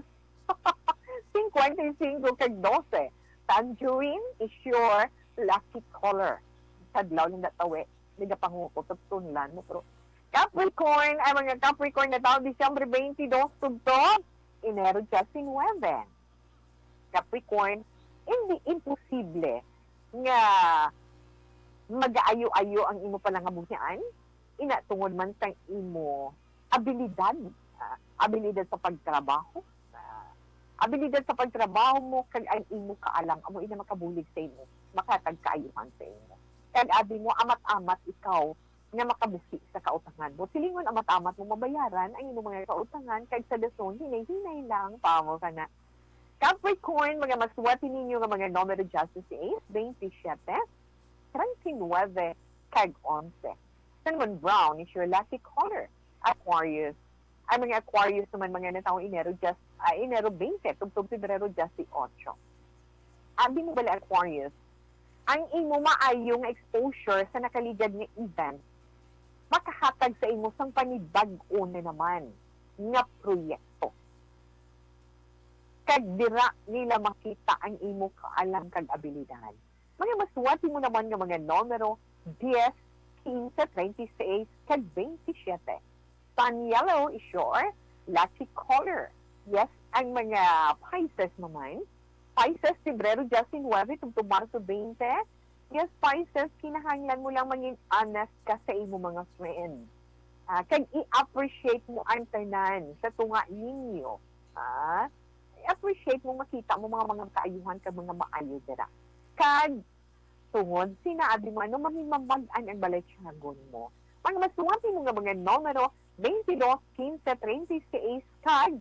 cincuenta y cinco, kag doce. Tangerine is your lucky color. Kadlaw lang na tawi, nagapanguko sa tunlan mo, pero Capricorn, ang mga Capricorn nga tawo, Disyembre twenty-two tubtob Enero diecinuebe. Capricorn, hindi imposible nga magaayo-ayo ang imo panangabuhian, ina tungod man sang imo abilidad, ah, abilidad sa pagtrabaho, ah, abilidad sa pagtrabaho mo, kag ang imo kaalam amo ina makabulig sa imo, makatag kaayuhan sa imo. Kag abi mo, amat-amat ikaw nga makabuhi sa kautangan mo. Silingon, amat-amat mo mabayaran ang imong mga kautangan, kag sa dason, hinay-hinay lang, pamo ka na. Capricorn, mga maswerte ninyo nga mga numero, dieciséis, veintisiete, treinta y nueve, kag onse. Cinnamon brown is your lucky color. Aquarius, ang mga Aquarius naman, mga nataong Enero, just, ah, Enero twenty, tubtob Pebrero dieciocho. Abi mo bala, Aquarius, ang imo maayo nga exposure sa nakaligad nga event makahatag sa imo sang panibag-o na naman nga proyekto. Kag dira nila makita ang imo kaalam kag abilidad. Mga maswerte mo naman nga mga numero, diez, quince, treinta y seis, kag veintisiete. Sun yellow is your lucky color. Yes, ang mga Pisces naman. Pisces, Pebrero diecinuebe tubtob Marso twenty, Yes, Pisces, kinahanglan mo lang mangin honest ka sa imo mga friends. Ah, kag i-appreciate mo ang tanan sa tunga ninyo. Ah, i-appreciate mo, makita mo mga, mga kaayuhan kag mga maayo dira. Kag tungod sinabi mo, ano, mahimamag-an ang balatyagon mo. Ang masuwat nimo nga mga numero, twenty-two, quince, treinta y seis, kag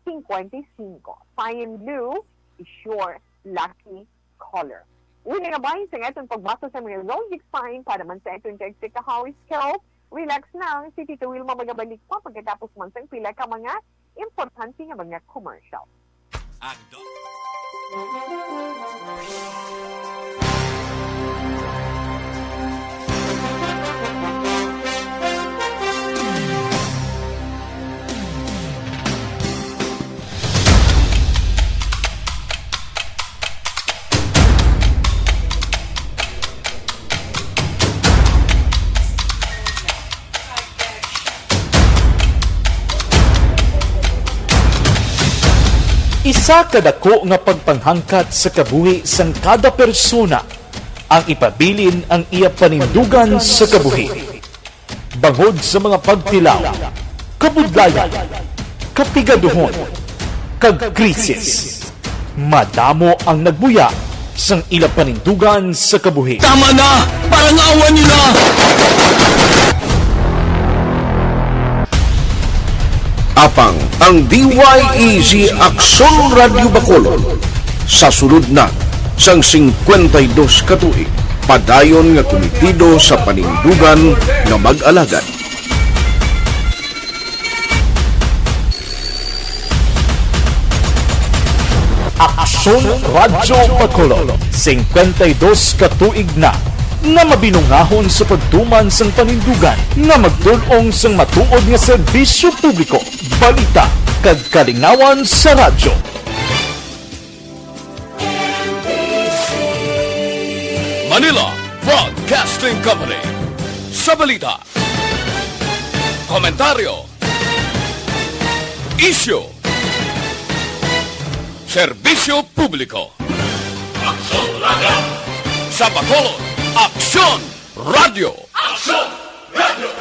cincuenta y cinco. Cyan blue is your lucky color. Una nga bahin sa aton pagbasa sa mga zodiac sign para man sa aton kag sa kahawis ko. Relax lang, si Tito Wilma magabalik pa pagkatapos man sang pila ka mga importante nga mga commercial. Ang do- Isa ka dako nga pagpanghangkat sa kabuhi sang kada persona ang ipabilin ang iya panindugan sa kabuhi. Bangod sa mga pagtilaw, kabudlayan, kapigaduhon, kag krisis, madamo ang nagbuya sang ila panindugan sa kabuhi. Tama na! Parang awan niyo na! Apang ang D Y E Z Aksyon Radyo Bacolod sa sulod na sang singkwenta y dos ka tuig, padayon nga kumitido sa panindugan nga mag-alagad. Aksyon Radyo Bacolod, singkwenta y dos ka tuig na nga mabinungahon sa pagtuman sang panindugan nga magtul-ong sang matuod nga serbisyo publiko, balita, kag kalingawan sa radyo. Manila Broadcasting Company. Sa balita, komentaryo, isyu, serbisyo publiko. Aksyon Radyo. Sa Bacolod, Aksyon Radyo. Aksyon Radyo.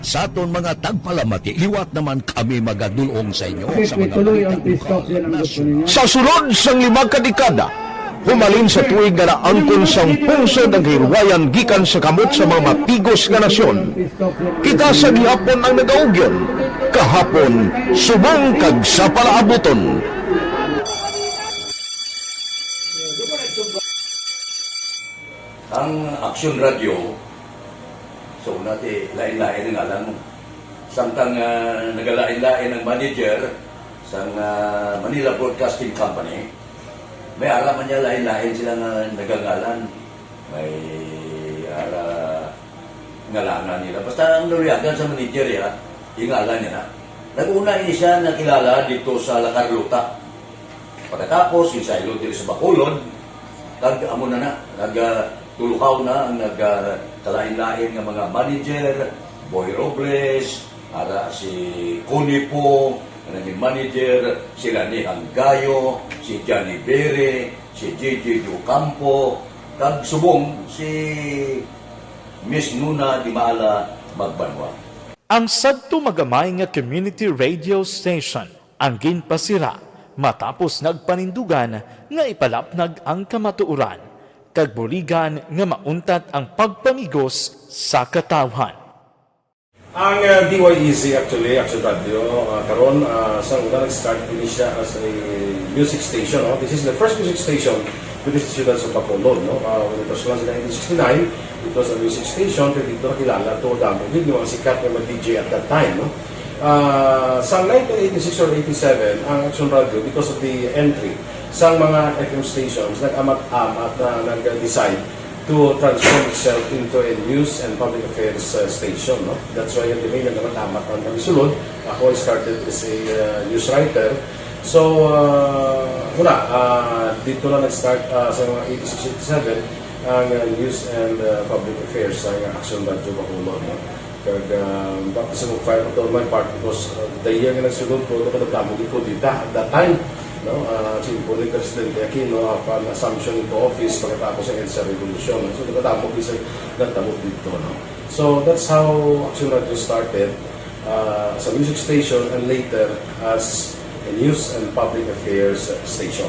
Sa aton mga tagpalamati, liwat naman kami magadul-ong sa inyo sa mga balita lokal, nasyonal. Sa sulod sang lima ka dekada, humalin sa tuig nga naangkon sang pungsod ang kahilwayan gikan sa kamot sa mga matigos nga nasyon. Kita sa gihapon ang nagaugyon, kahapon, subong kag sa palaabuton. Ang Aksyon Radyo, so, una ti, lain-lain ang ngalan mo. Samtang, ah, nagalain-lain ang manager sang, ah, Manila Broadcasting Company, may ara man niya lain-lain sila nga nagangalan. May ara ngalanan nila. Basta ang naluyagan sa manager, ya, ingalan niya na. Nag-una ini siya nakilala dito sa La Carlota. Pagkatapos, yung sa Ilog diri sa Bacolod, kag amo na na, nag, ah, tuluhaw na ang nag, ah, kalain-lain nga mga manager, Boy Robles, ara si Connie Po, nga naging manager, sila ni Hanggayo, si Johnny Bere, si J J Ocampo, kag subong si Miss Nuna Dimala Magbanwa. Ang sadto magamay nga community radio station ang ginpasira matapos nagpanindugan nga ipalapnag ang kamatuoran kag buligan nga mauntat ang pagpamigos sa katawhan. Ang, ah, D Y E Z, actually, Action Radio, ah, karon, ah, sa una nag-start din siya as a music station, no? This is the first music station within the Ciudad sa Bacolod, no? Ah, when it was launched in nineteen sixty-nine, it was a music station, pero dito nakilala to, damo gid yung mga sikat nga mga D J at that time, no? Ah, sa nineteen eighty-six or eighty-seven, ang Action Radio, because of the entry sa mga F M stations, nag-amat-amat na nag-decide to transform itself into a news and public affairs, uh, station, no? That's why yung domain na naman amat ang pagsulod. Ako, I started as a, uh, news writer. So, uh, wala, uh, dito na nag-start, uh, sa mga eighty-six, eighty-seven, ang, uh, news and, uh, public affairs sa Action Radio Bacolod, no? Kag, ah, baptism of fire pa to on my part because, ah, the year nga nagsunod ko, nakadamo gid ko dita at that time, no? Ah, si Presidente Aquino, upon assumption into office, pagkatapos sa EDSA Revolution, no? So, nakadamo gid sa nagtabo dito, no? So, that's how Action Radio started, ah, as a music station and later as a news and public affairs station.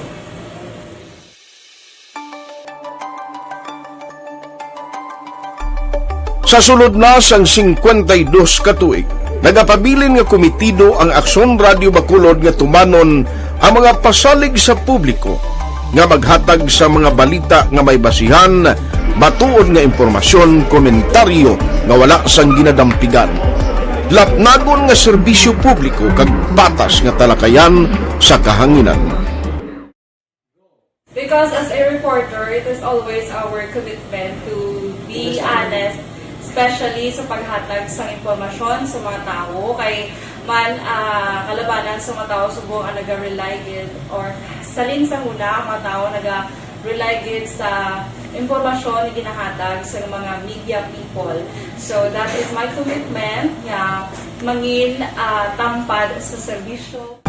Sa sulod na sang singkwenta y dos ka tuig, nagapabilin nga komitido ang Aksyon Radio Bacolod nga tumanon ang mga pasalig sa publiko nga maghatag sa mga balita nga may basihan, matuod nga impormasyon, komentaryo nga wala sang ginadampigan, lapnagon nga serbisyo publiko kag patas nga talakayan sa kahanginan. Because as a reporter, it is always our commitment to be honest, especially sa paghatag sa impormasyon sa mga tawo. Kay man, ah, kalabanan sa mga tawo subong ang naga-rely gid or salin sa huna ang mga tawo naga-rely gid sa impormasyon nga ginahatag sa mga media people. So that is my commitment nga mangin ah, tampad sa serbisyo.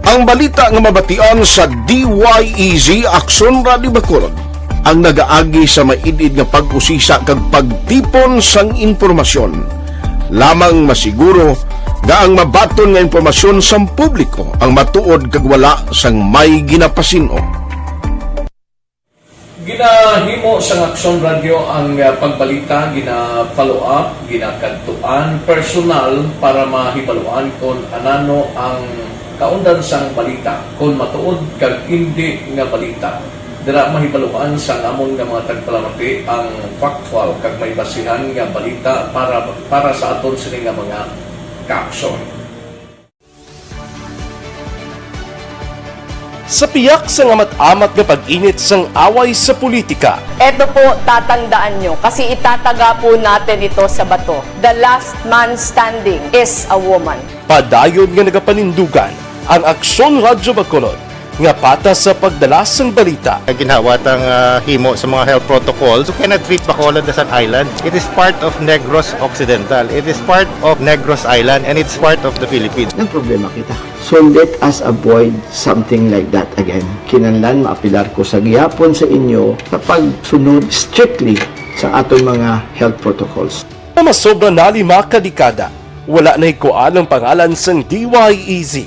Ang balita nga mabatian sa D Y E Z Aksyon Radio Bacolod ang nagaagi sa maid-id nga pag-usisa kag pagtipon sang impormasyon. Lamang masiguro nga ang mabaton nga impormasyon sang publiko ang matuod kag wala sang may ginapasin-o. Ginahimo sang Aksyon Radyo ang ah, pagbalita, gina-follow up, ginakadtuan personal para mahibaluan kon anano ang kaundan sang balita, kon matuod kag indi nga balita. Dira mahibaluan sang amon nga mga tagpalamati ang factual kag may basihan nga balita para para sa aton sini nga mga kaaksyon. Sa piyak sang amat-amat nga pag-init sang away sa politika, Eto po, tatandaan nyo, kasi itataga po natin ito sa bato. The last man standing is a woman. Padayon nga nagapanindugan ang Aksyon Radyo Bacolod nga patas sa pagdala sang balita. Ginhawa tang ah, himo sa mga health protocols. You cannot treat Bacolod as an island. It is part of Negros Occidental. It is part of Negros Island and it's part of the Philippines. Nagproblema kita. So let us avoid something like that again. Kinahanglan maapilar ko sa gihapon sa inyo sa pagsunod strictly sa aton mga health protocols. Nga masobra na lima ka dekada, wala nahikuan ang pangalan sang D Y E Z,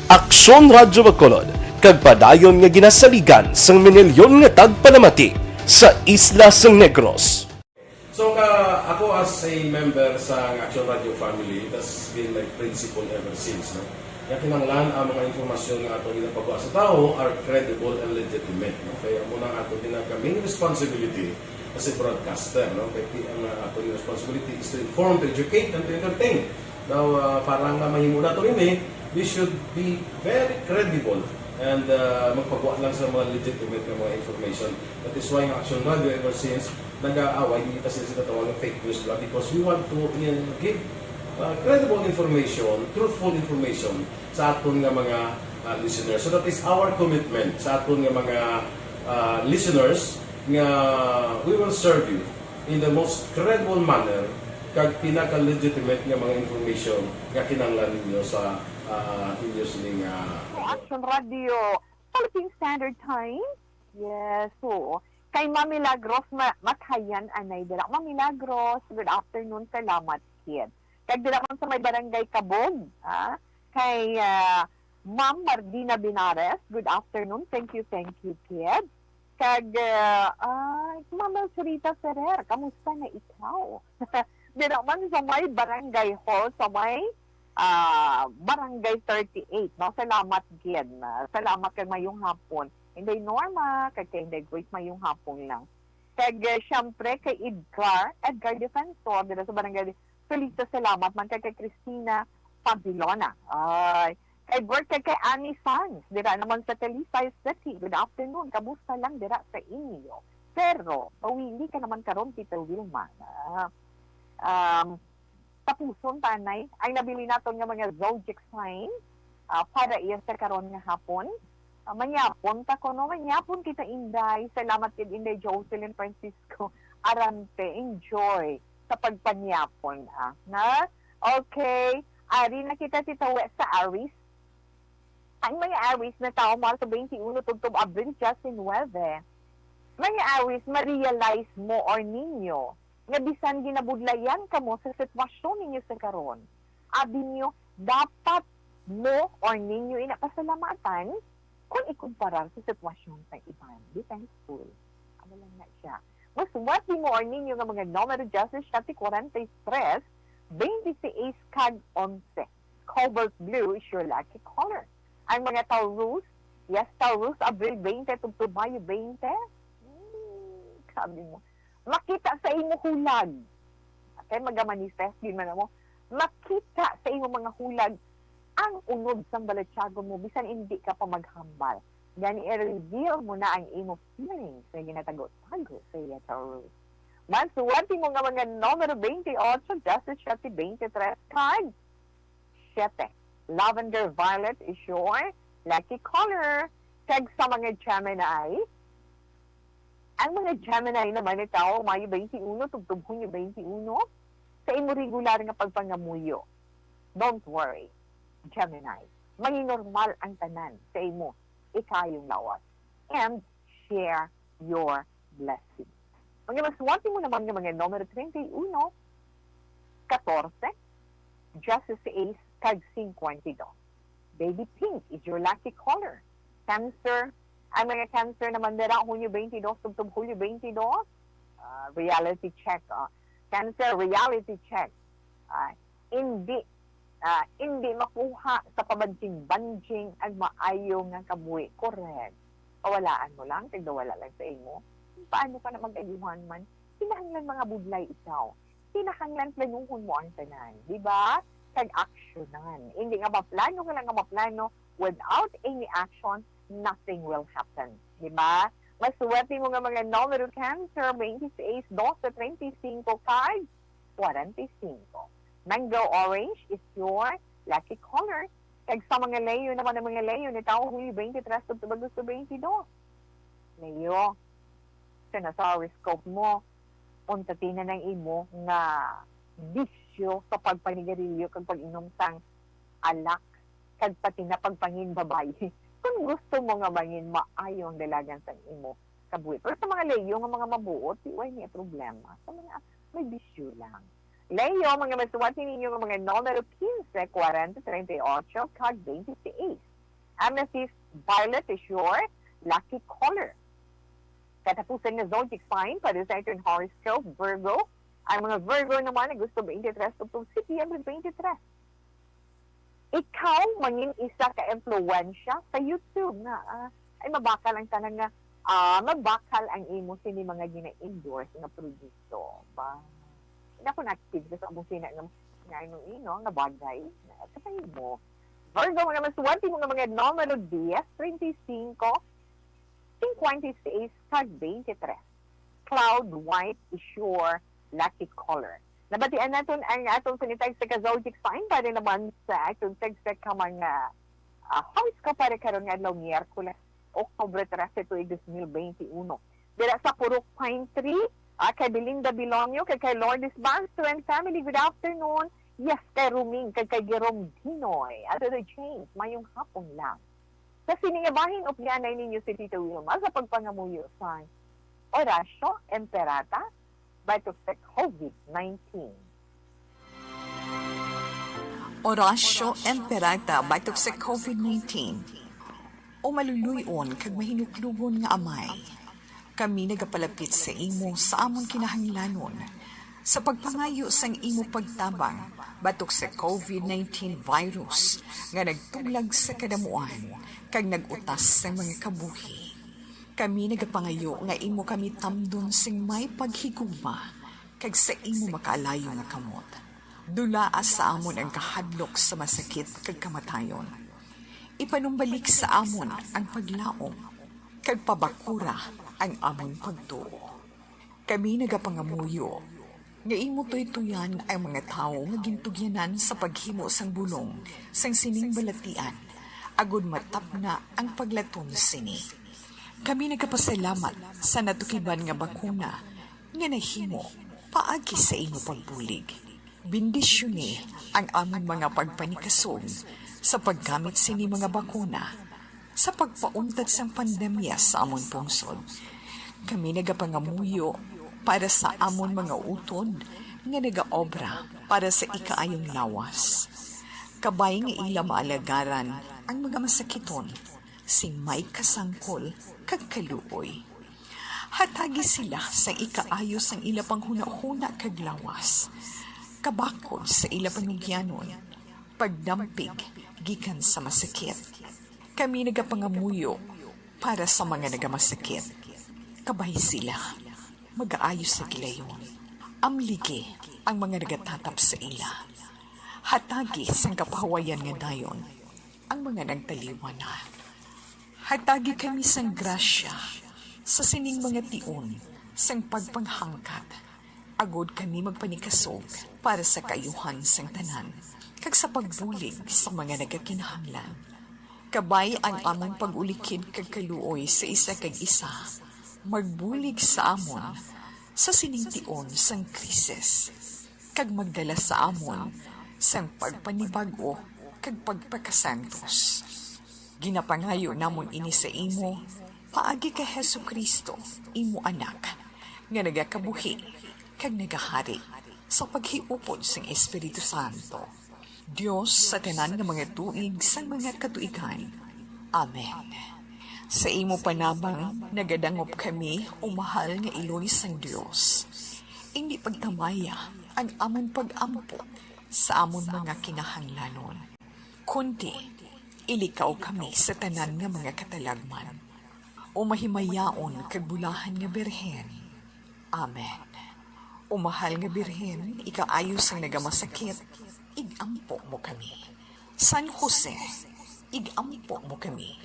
Aksyon Radyo Bacolod, kag padayon nga ginasaligan sang minilyon nga tagpalamati sa isla sang Negros. So, ka, ako as a member sa Action Radio family, that's been my principle ever since, no? Nga kinahanglan ang mga impormasyon nga ato ginapagawa sa tawo are credible and legitimate, no? Kaya mo na ato ginagkaming responsibility as a broadcaster, no? Kaya ti- ang uh, ato responsibility is to inform, to educate, and to entertain. Now, uh, para nga mahimo nato ini, we should be very credible and uh, magpagawa lang sa mga legitimate nga mga information. That is why ang Action Radio ever since nag-aaway, hindi kasi sila tawag ng fake news lang because we want to uh, give uh, credible information, truthful information sa aton nga mga uh, listeners. So that is our commitment sa aton nga mga uh, listeners nga we will serve you in the most credible manner kag pinaka-legitimate nga mga information nga kinahanglan ninyo sa uh, inyo sining uh, Action Radio, Philippine Standard Time. Yes, oo. Kay Ma Milagros Ma Matayan anay dira. Ma Milagros, good afternoon. Salamat, kid. Kag dira man sa may barangay Kabog, ha? Kay ah, Ma'am Mardina Binares, good afternoon. Thank you, thank you, kid. Kag ah, ay, Ma'am Elsurita Ferrer, kamusta na ikaw? Dira man sa may barangay hall, sa may ah, Barangay thirty-eight, no? Salamat gid. Ah, salamat kag mayong hapon. Inday Norma, kag kay Inday Grace, mayong hapon lang. Kag eh, siyempre kay Edgar, Edgar Defensor, dira sa Barangay Felita, salamat man kay, kay Christina Pabilona. Ay, kay Bert, kay, kay Annie Sanz, dira naman sa Talisay City. Good afternoon, kamusta lang dira sa inyo? Pero, pawili ka naman karon, Tita Wilma. Ah, um, tapuson tanay ang nabili naton nga mga zodiac sign ah, para iya sa karon nga hapon. Ah, manyapon ta kuno, manyapon kita, Inday. Salamat gid, Inday Jocelyn Francisco Arante. Enjoy. sa pagpanyapon, ah. Na? Okay. Ari na kita, Tita Wes, sa Aries. Ang mga Aries na tawo Marso twenty-one tubtob Abril nineteen, mga Aries, ma-realize mo or ninyo nga bisan ginabudlayan kamo sa sitwasyon ninyo sa karon, abi niyo, dapat mo or ninyo ina pasalamatan kung ikumparar sa sitwasyon sa iban. Be thankful. Amo lang na siya. Masuwat mo or ninyo nga mga numero diyes siyete, kwarenta y tres, twenty-seis, kag onse. Cobalt blue is your lucky color. Ang mga Taurus, yes, Taurus, Abril twenty tubtob Mayo twenty. Hmm, sabi mo, makita sa imo hulag. Okay, magamanifest din man mo. Makita sa imo mga hulag ang unod sang balatyagon mo, bisan hindi ka pa maghambal. Gani, i-reveal mo na ang imo feelings nga ginatago-tago sa iya, Taurus. Masuwat mo nga mga numero twenty-eight, diyes siyete, twenty-three, kag siyete. Lavender violet is your lucky color. Kag sa mga Gemini, ang mga Gemini naman ni tawo Mayo twenty-one tubtob Hunyo twenty-one, sa imo regular nga pagpangamuyo. Don't worry, Gemini. Manginormal ang tanan sa imo ikayong lawas. And share your blessing. Mga masuwat mo naman nga mga numero treinta y uno, katorse, diyes seis, kag singkwenta y dos. Baby pink is your lucky color. Cancer, ang mga Cancer naman dira, Hunyo twenty-two tubtob Hulyo twenty-two, ah, reality check, ah. Cancer, reality check. Ah, hindi, ah, hindi makuha sa pabanjing-banjing ang maayo nga kabuhi. Correct. Pawalaan mo lang, tigdawala lang sa imo. Paano ka na mag-ayuhan man? Kinahanglan mga budlay ikaw. Kinahanglan planuhon mo ang tanan, di ba? Kag aksyonan. Hindi nga maplano ka lang nga maplano, without any action, nothing will happen. Di ba? Masuwat mo nga mga numero, Cancer, twenty-six, doce, treinta y cinco, kag kwarenta y cinco. Mango orange is your lucky color. Kag sa mga Leo naman, ang mga Leo ni tawo Hulyo twenty-three tubtob Agosto twenty-two. Leo, sa nasa horoscope mo, unta tinan ang imo nga bisyo sa pagpanigarilyo kag pag-inom sang alak, kag pati na pagpangin babayi. Kung gusto mo nga mangin maayo ang dalagan sang imo kabuhi. Pero sa mga Leo nga mga mabuot, di way niya problema. Sa mga may bisyo lang. Leo, mga masuwat ninyo nga mga numero quince, kwarenta, treinta y ocho, kag twenty-six. Amethyst violet is your lucky color. Katapusan nga zodiac sign para sa aton horoscope, Virgo. Ang mga Virgo naman nga gusto twenty-three tubtob September twenty-three. Ikaw mangin isa ka impluwensya sa YouTube nga, ah, ay mabakal ang tanan nga, ah, mabakal ang imo sini mga gina-endorse nga produkto. Ba, hindi ako na-active sa akong sina nga, nga ano, ino, nga bagay. Sa mo. Virgo, mga masuwat mo nga mga numero diyes, treinta y cinco, cincuenta y seis, kag twenty-three. Cloud white is your lucky color. Nabatian naton ang atong sinitag sa ka zodiac sign para naman sa atong tagsa ka mga, ah, horoscope para karon nga adlaw, Miyerkules, Oktubre trese, tuig dos mil benti uno. Dira sa Purok Pine Tree, ah, kay Belinda Bilongyo, kay, kay Lourdes Banzo and family, good afternoon. Yes, kay Ruming, kay, kay Jerome Dinoy, Ate James, mayong hapon lang. Sa sini nga bahin, upyanan ninyo si Tita Wilma sa pagpangamuyo sa Orasyo Imperata batok sa COVID nineteen. Orasyo Imperata batok sa COVID nineteen. O maluluy-on kag mahinuklugon nga Amay, kami nagapalapit sa imo sa amon kinahanglanon, sa pagpangayo sang imo pagtabang batok sa COVID nineteen virus nga nagtuglag sa kadamuan kag nag-utas sang mga kabuhi. Kami nagapangayo nga imo kami tamdon sing may paghigugma kag sa imo makaalayo nga kamot. Dulaa sa amon ang kahadlok sa masakit kag kamatayon. Ipanumbalik sa amon ang paglaom kag pabakura ang amon pagtuo. Kami nagapangamuyo nga imo tuytoyan ang mga tawo nga gintugyanan sa paghimo sang bulong sang sining balatian, agod matapna ang paglaton sini. Kami nagapasalamat sa natukiban nga bakuna nga nahimo Paagi sa imo pagbulig, bendisyoni ang amon mga pagpanikasog sa paggamit sini mga bakuna sa pagpauntad sang pandemya sa amon pungsod. Kami nagapangamuyo para sa amon mga utod nga nagaobra para sa ikaayong lawas. Kabay nga ila maalagaran ang mga masakiton sing may kasangkol kag kaluoy. Hatagi sila sang ikaayo sang ila panghunahuna kag lawas, kabakod sa ila panugyanon, pagdampig gikan sa masakit. Kami nagapangamuyo para sa mga nagamasakit. Kabay sila, magaayo sa gilayon. Amligi ang mga nagatatap sa ila. Hatagi sang kapahawayan nga dayon ang mga nagtaliwan na. Hatagi kami sang grasya sa sining mga tion sang pagpanghangkat, agod kami magpanikasog para sa kaayuhan sang tanan, kag sa pagbulig sa mga nagakinahanglan. Kabay ang amon pag-ulikid kag kaluoy sa isa kag isa, magbulig sa amon sa sining tion sang krisis, kag magdala sa amon sang pagpanibag-o kag pagpakasantos. Ginapangayo namon ini sa imo paagi kay Jesu-Cristo, imo Anak, nga nagakabuhi kag nagahari sa paghiupod sang Espiritu Santo, Dios sa tanan nga mga tuig sang mga katuigan. Amen. Sa imo panabang nagadangop kami, o mahal nga iloy sang Dios. Indi pagtamaya ang amon pag-ampo sa amon mga kinahanglanon, kundi ilikaw kami sa tanan nga mga katalagman, o mahimayaon kag bulahan nga Birhen. Amen. O mahal nga Birhen, ikaayo sang nagamasakit, ig-ampo mo kami. San Jose, ig-ampo mo kami.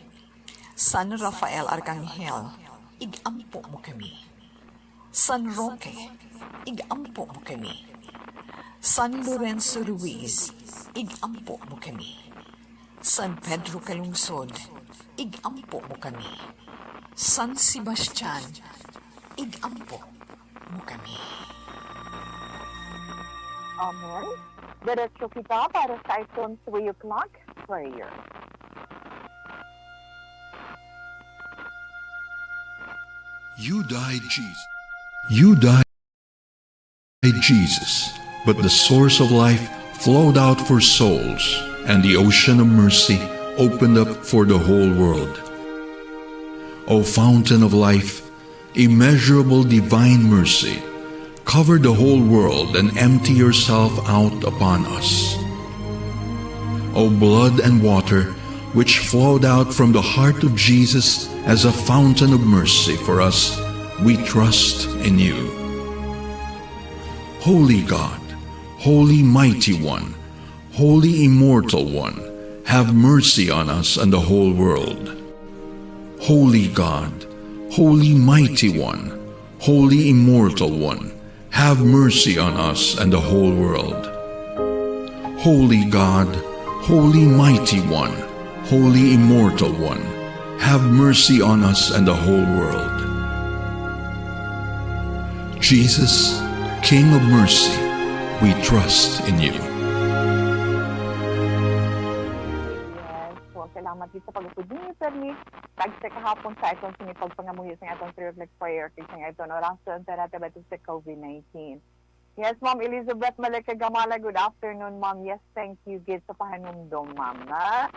San Rafael Arcangel, ig-ampo mo kami. San Roque, ig-ampo mo kami. San Lorenzo Ruiz, ig-ampo mo kami. San Pedro Calungsod, ig-ampo mo kami. San Sebastian, ig-ampo mo kami. Amen. Diretso kita para sa aton three o'clock prayer. You died, Jesus. You died, Jesus, but the source of life flowed out for souls, and the ocean of mercy opened up for the whole world. O fountain of life, immeasurable divine mercy, cover the whole world and empty yourself out upon us. O blood and water, which flowed out from the heart of Jesus as a fountain of mercy for us, we trust in you. Holy God, Holy Mighty One, Holy Immortal One, have mercy on us and the whole world. Holy God, Holy Mighty One, Holy Immortal One, have mercy on us and the whole world. Holy God, Holy Mighty One, Holy Immortal One, have mercy on us and the whole world. Jesus, King of mercy, we trust in you. Yes, po. Salamat gid sa pag-upod ninyo, Sir Nick. Tagsa kahapon sa aton sini pagpangamuyo sa aton three o'clock prayer kag sa aton orason para tabato sa COVID nineteen. Yes, Ma'am Elizabeth Malek Gamala, good afternoon, Ma'am. Yes, thank you gid sa pahanumdom, Ma'am, na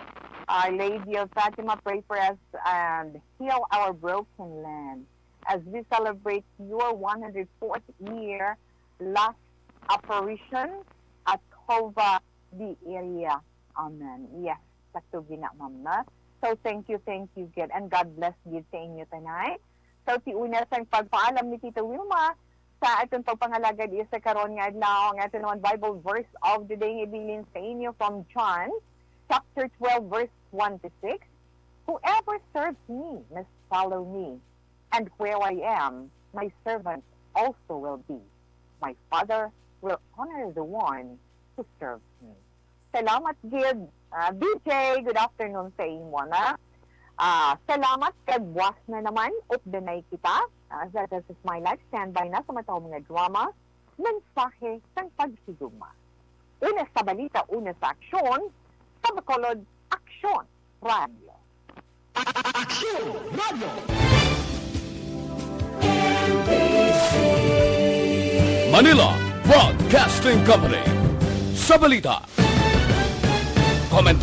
Our Lady of Fatima, pray for us and heal our broken land as we celebrate your one hundred fourth year last apparition at Cova de Iria. Amen. Yes, sakto gina, Ma'am, na. So, thank you, thank you gid, and God bless gid sa inyo tanay. So, ti una sang pagpaalam ni Tita Wilma sa aton pagpangalagad iya sa karon nga adlaw. Ang aton naman Bible verse of the day nga ibilin sa inyo from John chapter twelve, verse twenty-six. "Whoever serves me must follow me, and where I am, my servant also will be. My Father will honor the one who serves me." Salamat gid, ah, B J. Good afternoon sa imo na. Ah, salamat kag buwas na naman, updanay kita. Ah, sa This Is My Life, standby na sa matao mga drama. mensahe sang paghigugma. Una sa balita, una sa aksyon, sa Bacolod Aksyon Radyo. Aksyon Radyo. Manila Broadcasting Company. Sa balita, komentaryo,